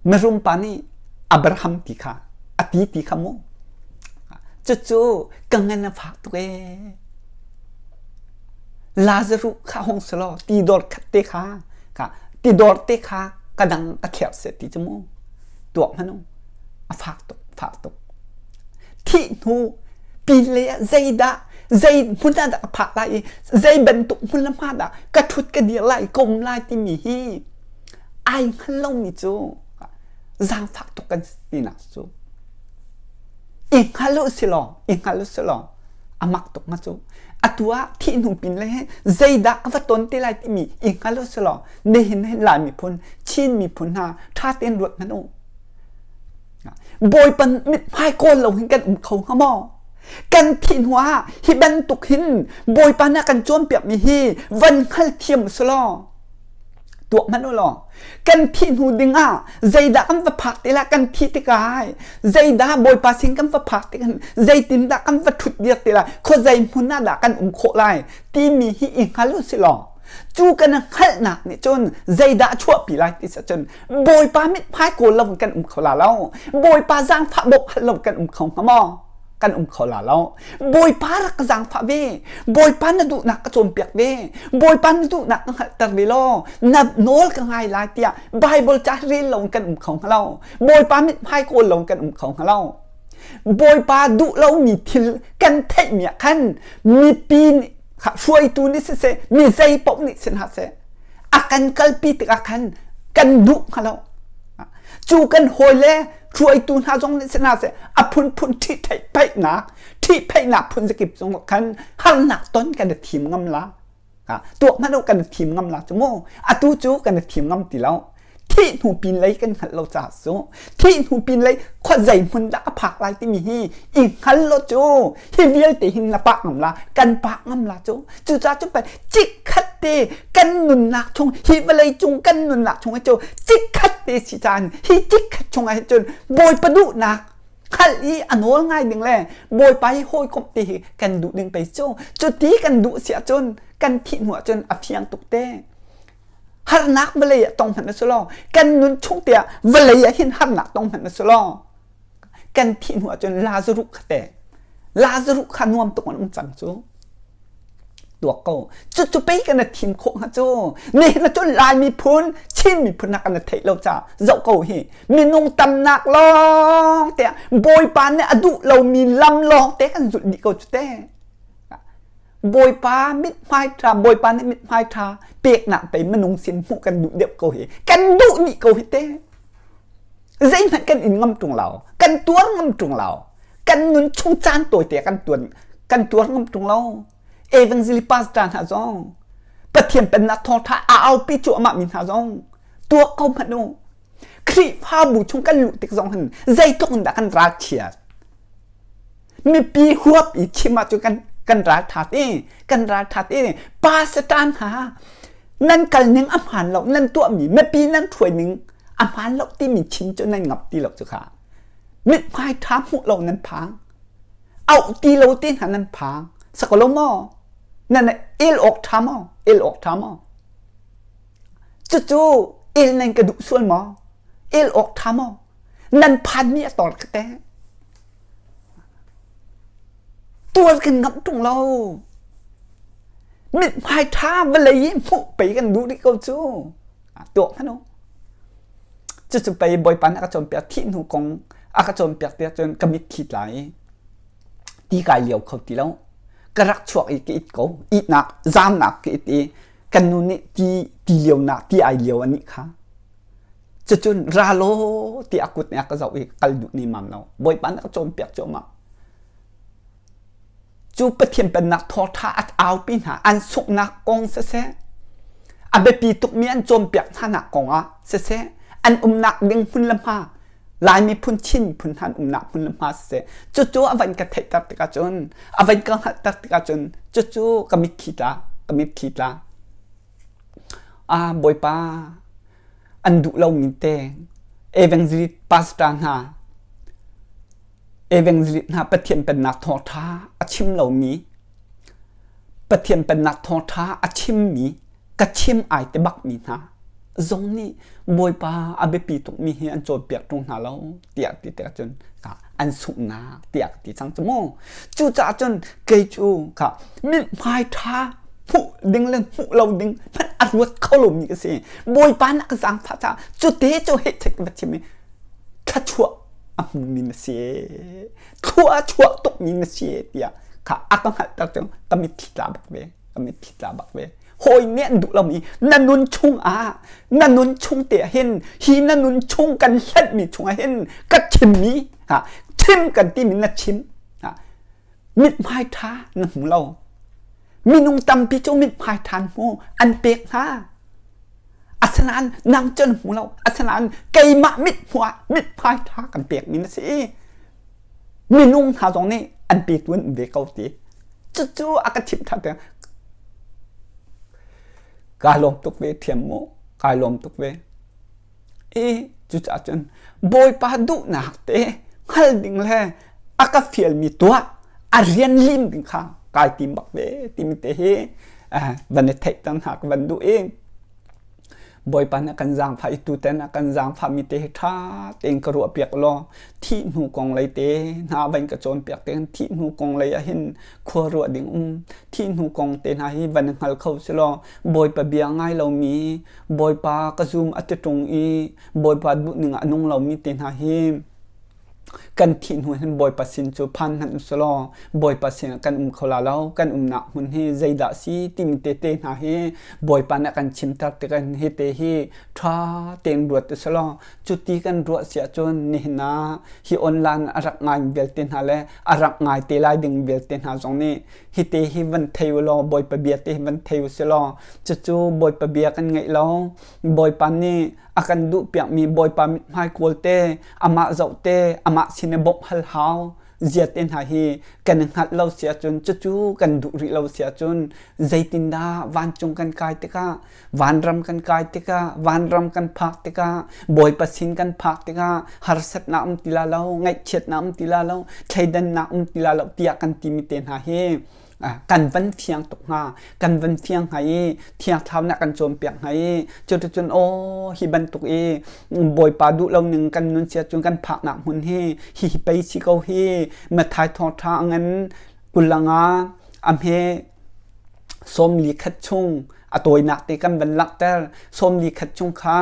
mirum pa nih Abraham ti kha a ti ti kha mu. Cucu ka ngan a fak tuk ee. Lazaruh kha hung si law tidor khat te kha ka tidor te kha ka dang a thler seh ti cu mu tuak hmanh u a fak tuk fak tuk thih hnu pinlei ah zeidah zei hmun ah dah ka phak lai i zei bantuk hmun le hma dah ka ṭhut ka dir lai ka um lai timi hi ai hngal lomi cu zaangfak tuk kan sinak cu i hngal u si law i hngal u si law a mak tuk ma cu atu ah thih hnu pin le zeidah ka va ton te lai timi i hngal u si law nihin hin Lai miphun Chin miphun hna ṭha tein ruat hmanh u Bawipa mithmai kawl lo hin kan um kho hnga maw? Kan thih hnu ah hi bantuk hin Bawipa nih a kan cawnpiakmi hi van hngalthiam u law tuah hmanh u law kan thih hnu ding ah zeidah kan va phak te lai kan thih tikah zeidah Bawipa sin kan va phak tikah zeitindah kan va ṭhut dir te lai khuazei hmun ah dah kan um khawh lai timi hi i hngal u sih law cu kan hngalhnak nih cun zeidah a chuahpi lai ti cun Bawipa mithmai kawl lo kan um kho la lo. Bawipa zaangfah bawk hal lo kan um kho hnga maw? Kan um kho la lo. Bawipa rak ka zaangfah ve. Bawipa na duhnak ka cawnpiak ve. Bawipa na duhnak ka hngalhter ve law na nawl ka ngai lai tiah Bible ca rel lo kan um kho hnga lo. Bawipa mithmai kawl lo kan um kho hnga lo. Bawipa duh lomi thil kan theihmi ah khan mipi nih hruaitu nih siseh mi zei paoh nih sin hna seh a kan kalpi tikah khan kan duh hnga lo cu kan hawi le hruaitu hna zong nih si hna seh a phunphun ṭhihpheihnak ṭhihpheihnak phun zakip zong khan harnak ton kan i thim ngam la tuak hmanh u kan i thim ngam la cu mu atu cu kan i thim ngam ti lo thih hnu pin lei kan hngalh lo caah cu thih hnu pin lei khua zei hmun dah ka phak lai timi hi i hngal lo cu hi vialte hin na pah ngam la kan pah ngam la cu cucaah cu pei chikkhat te kan nunnak chung hi vawlei cung kan nunnak chung hi cu chikkhat te si caan hi chikkhat chung ah hin cun bawipa duhnak hngalh i a nawl ngai ding le bawipa hi hawikomh ti hi kan duh ding pei cu cu ti kan duh si ahcun kan thih hnu ahcun a fiang tuk te harnak vawlei ah tong hmanh na si law kan nun chung tiah vawlei ah hin harnak tong hmanh na si law kan thih hnu ahcun Lazaruh kha te Lazaruh kha nuam tuk an um cang cu tuak ko cu cu pei kan thim khawh hnga cu nihin ah cun Lai miphun Chin miphun ah kan theih lo caah zoh ko hi minung tamnak lawng te Bawipa nih a duh lomi lam lawng te kan zulh dih ko cu te Bawipa mithmai ṭha Bawipa nih mithmai ṭha peknak pei minung sin hmuh kan duh deuh ko hi kan duh dih ko hi te zeihmanh kan in ngam ṭung lo kan tuar ngam ṭung lo kan nun chung caan tawite kan tuan kan tuar ngam ṭung lo evangelist pastor hna zong Pathian pennak thawngṭha a aupi cuahmah mi hna zong tuak ko hmanh u Khrihfabu chung kan luh tik zong hin zeitluk in dah kan ralchiat Mipi huap i chim ahcun kan kan ralṭhat i kan ralṭhat i pa Satan hna nan kal ning a hmaan lo nan tuahmi mipi nan hruai ning a hmaan lo timi chim cu nan ngap ti lo cu kha mithmai ṭha hmuh lo nan phang auh ti lo te hna nan phang sako lo maw nan el awk ṭha maw el awk ṭha maw cucu El nan ka duh sual maw? El awk ṭha maw? Nan phanmi a tor ka te. Tual kan ngamh ṭung lo. Mithmai ṭha vawlei i hmuh pei kan duh rih ko cu. Tuah hmanh u. Cucu pei Bawipa nih a ka cawnpiak thih hnu kong a ka cawnpiak tiah cun ka mitthli tla i ti kai lio kho ti lo. Ka rak chuak i ka it ko. Ihnak, zaamnak ka it i kan nu nih ti ti lionak ti ai lio anih kha. Cucun ra law ti a kut nih a ka zoh i kal duh ni mam lo. Bawipa nih a ka cawnpiak cuahmah. Cu Pathian pennak thawngṭha a aupi hna an sunghnak kong siseh, a biapi tukmi an cawnpiak hnanak kong ah siseh, an umnak ding hmun le hma, Lai miphun Chin miphun hna an umnak hmun le hma siseh, cucu a van ka theihter tikah cun, a van ka hngalhter tikah cun, cucu ka mitthli tla, ka mitthli tla. Ah, Bawipa, an duh lomi te evangelist pastor hna Evangelist hna Pathian Pennak thawngṭha a chim lomi, Pathian Pennak thawngṭha a chimmi, ka chim ai ti bakmi hna zong nih Bawipa a biapi tukmi hi an cawnpiak ṭung hna lo tiah ti tikah cun an sunghnak tiah ka ti cang cu mu. Cucaah cun kei cu kha mithmai ṭha hmuh ding le hmuh lo ding hmanh a ruat kho lomi ka si. Bawipa nih a ka zaangfah caah cute cu heh ka chim i thluachuah a hmumi na si thlua a chuah tukmi na si tiah kha a ka hngalhter cu ka mitthli tla bak ve ka mitthli tla bak ve hawi nih an duh lomi na nun chung ah na nun chung te ah hin hi na nun chung kan hlenhmi chung ah hin ka chimmi ha chim kan timi na chim ha mithmai ṭha na hmu lo minung tampi cu mithmai ṭha an hmu an pek hna Asinain nang cu na hmu lo. Asinain keimah mithmuh ah mithmai ṭha kan pekmi na si. Minung hna zong nih an petu an um ve ko ti. Cucu a ka chimh ṭhan tiang kaa lawm tuk ve thiam mu. Kai lawm tuk ve. I cucaah cun Bawipa duhnak te hngal ding le a ka fialmi tuah a rian lim ding kha kai tim bak ve timi te hi van i theihter hna ka van duh i Bawipa nih a kan zaangfah i tutan a kan zaangfahmi te hi ṭha tein ka ruahpiak law thih hnu kong lei te hna van ka cawnpiak te thih hnu kong lei ah hin khua ruah ding um thih hnu kong te hna hi van hngal kho si law Bawipa bia ngai lomi Bawipa ka zum a ti ṭung i Bawipa duhning ah a nung lomi te hna hi kan thih hnu hin Bawipa sin cu phan hmanh usulaw Bawipa sin ah kan um kho la lo kan umnak hmun hi zeidah si timi tete hna hi Bawipa nih a kan chimter tikah hi te hi ṭha tein ruat usulaw cuti kan ruah si ahcun nihin ah hi online a rak ngai vialte hna le a rak ngai te lai ding vialte hna zong nih hi te hi van thei u law Bawipa bia te hi van thei u si law cucu Bawipa bia kan ngaih lo Bawipa nih a kan duhpiakmi Bawipa mithmai kawl te amah zoh te amah sin i bawmh hal hau zia te hna hi kan i hngalh lo si ahcun cucu kan duh rih lo si ahcun zeitindah vancung kan kai tikah vanram kan kai tikah vanram kan phak tikah Bawipa sin kan phak tikah harsatnak um ti la lo ngaihchiatnak um ti la lo thleidannak um ti la lo tiah kan timi te hna hi kan van fiang tuk hnga kan van fiang hnga i thiang thlarau nih a kan cawnpiak hnga i cuticun aw hi bantuk i Bawipa duh lo ning kan nun sia cun kan phaknak hmun hi hi hi pei si ko hi Matthai thawngṭha a ngan kulanga a hme 41 chung a tawinak te kan van langhter 41 chung kha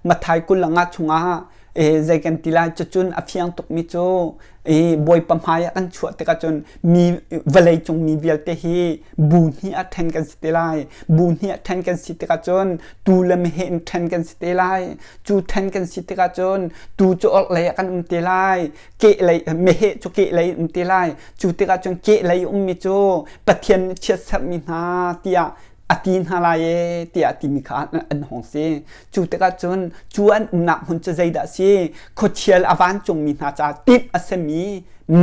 Matthai 25 chungah e zei kan ti lai cucun a fiang tukmi cu e Bawipa hmai ah kan chuah tikah cun mi vawlei cung mi vialte hi bu hnih ah ṭhen kan si te lai bu hnih ah ṭhen kan si tikah cun tu le meheh in ṭhen kan si te lai cu ṭhen kan si tikah cun tu cu orhlei ah kan um te lai kehlei meheh cu kehlei um te lai cu tikah cun kehlei ummi cu Pathian nih chiatserhmi hna tiah a ti hna lai e tiah a timi kha an hong si. Cu tikah cun cu an umnak hmun cu zeidah a si? Khuachial a vancungmi hna caah timh a simi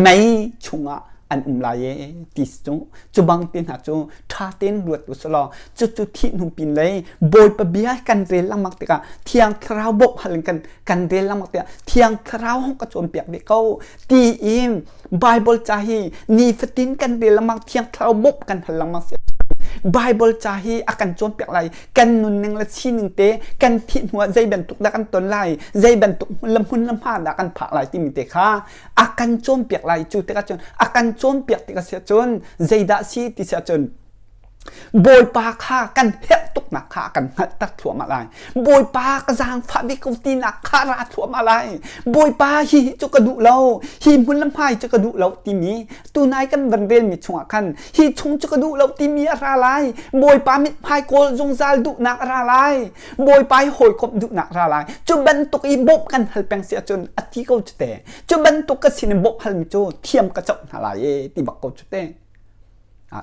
mei chungah an um lai e ti cu cu bang te hna cu ṭha tein ruat u sih law cucu thih hnu pin lei Bawipa bia kan rel lengmang tikah Thiang Thlarau bawmh hal in kan kan rel lengmang tikah Thiang Thlarau hong ka cawnpiak ve ko ti in Bible ca hi nifatin kan rel lengmang Thiang Thlarau bawmh kan hal lengmang si. Bible ca hi a kan cawnpiak lai. Kan nunning le sining te kan thih hnu ah zei bantuk dah kan ton lai, zei bantuk hmun le hmun le hma dah kan phak lai timi te kha a kan cawnpiak lai. Cu tikah cun a kan cawnpiak tik a si ahcun zeidah si ti si ahcun Bawipa kha kan herh tuknak kha a kan hngalhter thluahmah lai. Bawipa ka zaangfah bik ko tinak kha ra thluahmah lai. Bawipa hi cu ka duh lo, hi hmun le hmai cu ka duh lo timi tunai kan van relmi chungah khan hi chung cu ka duh lo timi a ra lai. Bawipa mithmai kawl zungzal duhnak a ra lai. Bawipa i hawikomh duhnak a ra lai. Cu bantuk i bawmh kan hal peng si ahcun a ti ko cu te. Cu bantuk ka sin in bawmh halmi cu thiam ka coh hna lai e ti bak ko cu te.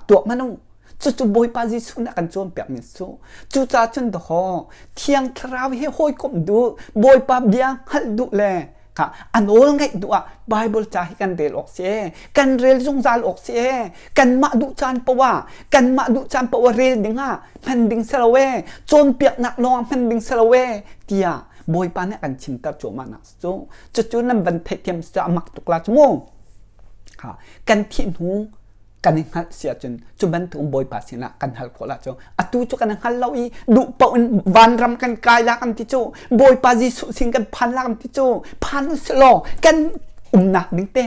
Tuah hmanh u. Cucu Bawipa Jesuh nih a kan cawnpiakmi cu. Cucaah cun dawhaw Thiang Thlarau he hawikomh duh, Bawipa bia hngalh duh le kha a nawl ngaih duh ah Bible ca hi kan rel awk si ee. Kan rel zungzal awk si ee. Kanmah duh caan paoh ah kanmah duh caan paoh ah rel ding ah hman ding si lo ee. Cawnpiaknak lawng ah hman ding si lo ee tiah Bawipa nih a kan chimter cuahmah nak cu. Cucu nan van theihthiam cu a mak tuk la cu mu. Kan thih hnu kan i hngalh si ahcun cu bantuk Bawipa sinah kan hal khawh la cu atu cu kan i hngal lo i duh paoh in vanram kan kai la kan ti cu Bawipa Jesuh sin kan phan la kan ti cu phan u law kan umnak ding te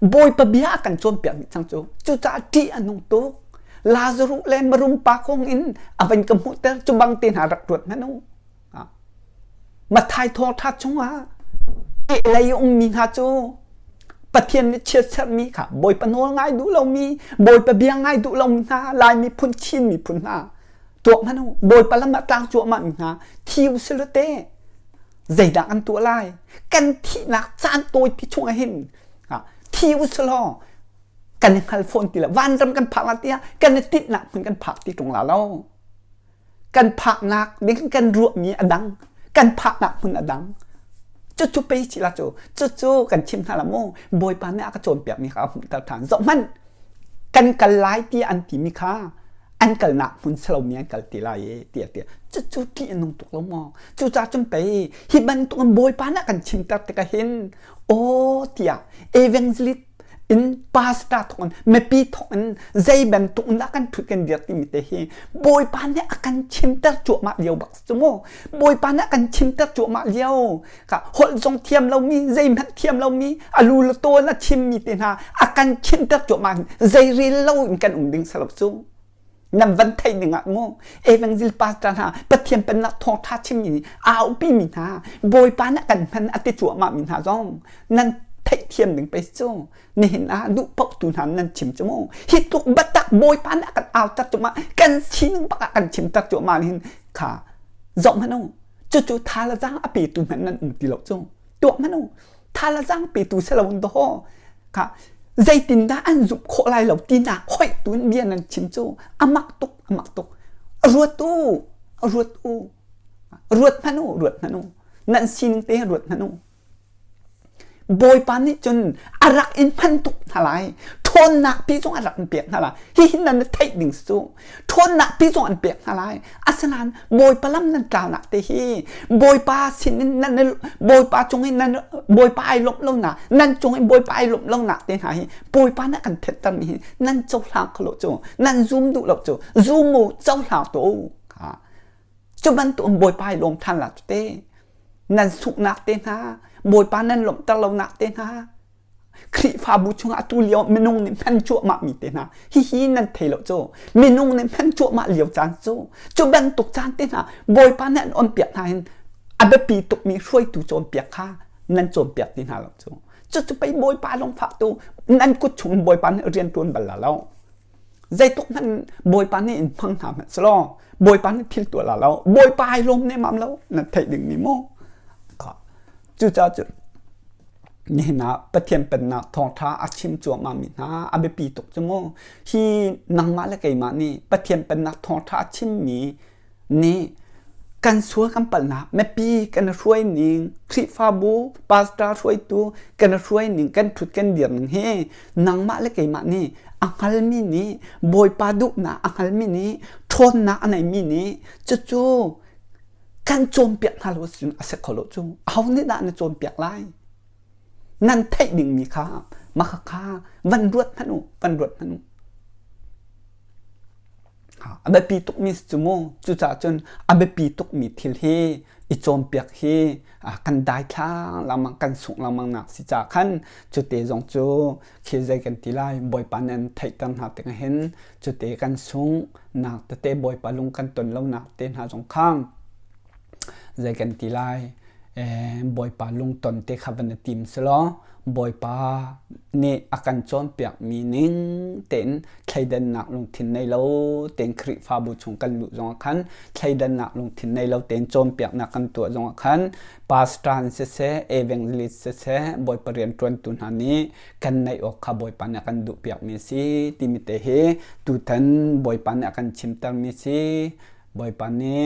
Bawipa bia a kan cawnpiak dih cang cu cucaah ṭih a nung tuk Lazarus le marum pa kong in a van ka hmuhter cu bang te hna rak ruat hmanh u Matthai thawngṭha chungah lei ummi hna cu Pathian nih chiatserhmi kha Bawipa nawl ngai duh lomi, Bawipa bia ngai duh lomi hna, Lai miphun, Chin miphun hna tuak hmanh u. Bawipa lam ah tlang cuahmahmi hna thi u sih law teh zeidah kan tuah lai? Kan thihnak caan tawipi chungah hin thi u sih law kan i hngal fawn ti lo. Vanram kan phak la tiah kan i tinhnak hmun kan phak ti ṭung la lo. Kan phaknak ding kan ruahmi a dang, kan phaknak hmun a dang. Cucu pei si la cu, cucu kan chim hna la mu. Bawipa nih a ka cawnpiakmi kha a hmuhter ṭhan. Zohhmanh, kan kal lai ti an timi kha an kalnak hmun si lomi an kal ti lai e tiah tiah cucu ṭih a nung tuk lo maw? Cucaah cun pei hi bantuk in Bawipa nih a kan chimter tikah hin aw tiah evangelist in pastor thawk in mipi thawk in zei bantuk in dah kan thut kan dir timi te hi Bawipa nih a kan chimter cuahmah lio bak cu mu Bawipa nih a kan chimter cuahmah lio ka holh zong thiam lomi zeihmanh thiam lomi a lu le tawn a chimmi te hna a kan chimter cuahmah zei rel lo in kan um ding salo cu nan van theih ding ah mu evangel pastor hna Pathian pennak thawngtha chimmi nih aupi mi hna Bawipa nih kan hman a ti cuahmah mi hna zong nan theihthiam ding pei cu nihin ah duh paoh tu hna nan chim cu mu hi tluk biatak Bawipa nih a kan auter cuahmah kan sining bak ah kan chimter cuahmah hin kha zoh hmanh u cucu tha le zaang a petu hmanh nan um ti lo cu tuah hmanh u tha le zaang petu si lo in daw kha zeitindah an zumh khawh lai lo tinak hoih tu in bia nan chim cu a mak tuk a mak tuk ruat u ruat u ruat hmanh u ruat hmanh u nan sining te ruat hmanh u Bawipa nih cun a rak in hman tuk hna lai. Ṭhawnnak pi zong a rak in pek hna lai. Hihi nan theih ding cu. Ṭhawnnak pi zong an pek hna lai. Asinain Bawipa lam nan tlaunak te hi Bawipa sin in nan Bawipa cung in nan Bawipa ai lawmh lonak nan cung in Bawipa ai lawmh lonak te hna hi Bawipa nih kan thettermi hi nan cohlang kho lo cu nan zum duh lo cu zum mu cohlang tuah u. Cu bantuk in Bawipa ai lawm ṭhan la cu te. Nan sunghnak te hna, Bawipa nan lawmhter lonak te hna, Khrihfabu chungah atu lio minung nih hman cuahmah mi te hna, hihi nan thei lo cu. Minung nih hman cuahmah lio caan cu, cu bantuk caan te hna Bawipa nih an onpiak hna hin a biapi tukmi hruaitu cawnpiak kha nan cawnpiak ti hna lo cu. Cucu pei Bawipa lungfah tu nan kut chung Bawipa nih rian ṭuan bal la lo. Zeitluk hmanh Bawipa nih in hmang hna hmanh selaw Bawipa nih thil tuah la lo Bawipa ai lawm nemam lo nan theih ding mi mu cucaah cun nihin ah Pathian pennak thawngṭha a chim cuahmah mi hna a biapi tuk cu mu hi nangmah le keimah nih Pathian pennak thawngṭha a chimmi nih kan sual kan palhnak mipi kan hruai ning Khrihfabu pastor hruaitu kan hruai ning kan ṭhut kan dir ning hi nangmah le keimah nih a hngalmi nih Bawipa duhnak a hngalmi nih ṭhawnnak a neimi nih cucu kan cawnpiak hna lo cun a si kho lo cu aho nih dah na cawnpiak lai nan theih dingmi kha mah kha van ruat hmanh u van ruat hmanh u. A biapi tukmi cu mu cucaah cun a biapi tukmi thil hi i cawnpiak hi kan daithlang lengmang kan sungh lengmang nak si caah khan cute zong cu khi zei kan ti lai Bawipa nih an theihter hna tikah hin cute kan sungh nak tete Bawipa lung kan ton lonak te hna zong kha zei kan ti lai Bawipa lungton te kha van i tim selaw Bawipa nih a kan cawnpiakmi ning tein thleidannak lungthin nei lo tein Khrihfabu chung kan luh zongah khan thleidannak lungthin nei lo tein cawnpiaknak kan tuah zongah khan pastor in siseh evangelist siseh Bawipa rianṭuantu hna nih kan neih awk kha Bawipa nih a kan duhpiakmi a si timi te hi tutan Bawipa nih a kan chimtermi si. Bawipa nih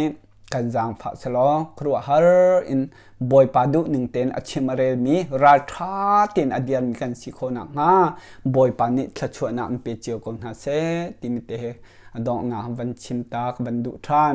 kan zaangfah selaw khuaruahhar in Bawipa duhning tein a chim a relmi ralṭha tein a dirmi kan si khawh nakhnga Bawipa nih thluachuahnak in pe cio ko hna seh timi te he a donghnak van chim ta ka van duh ṭhan.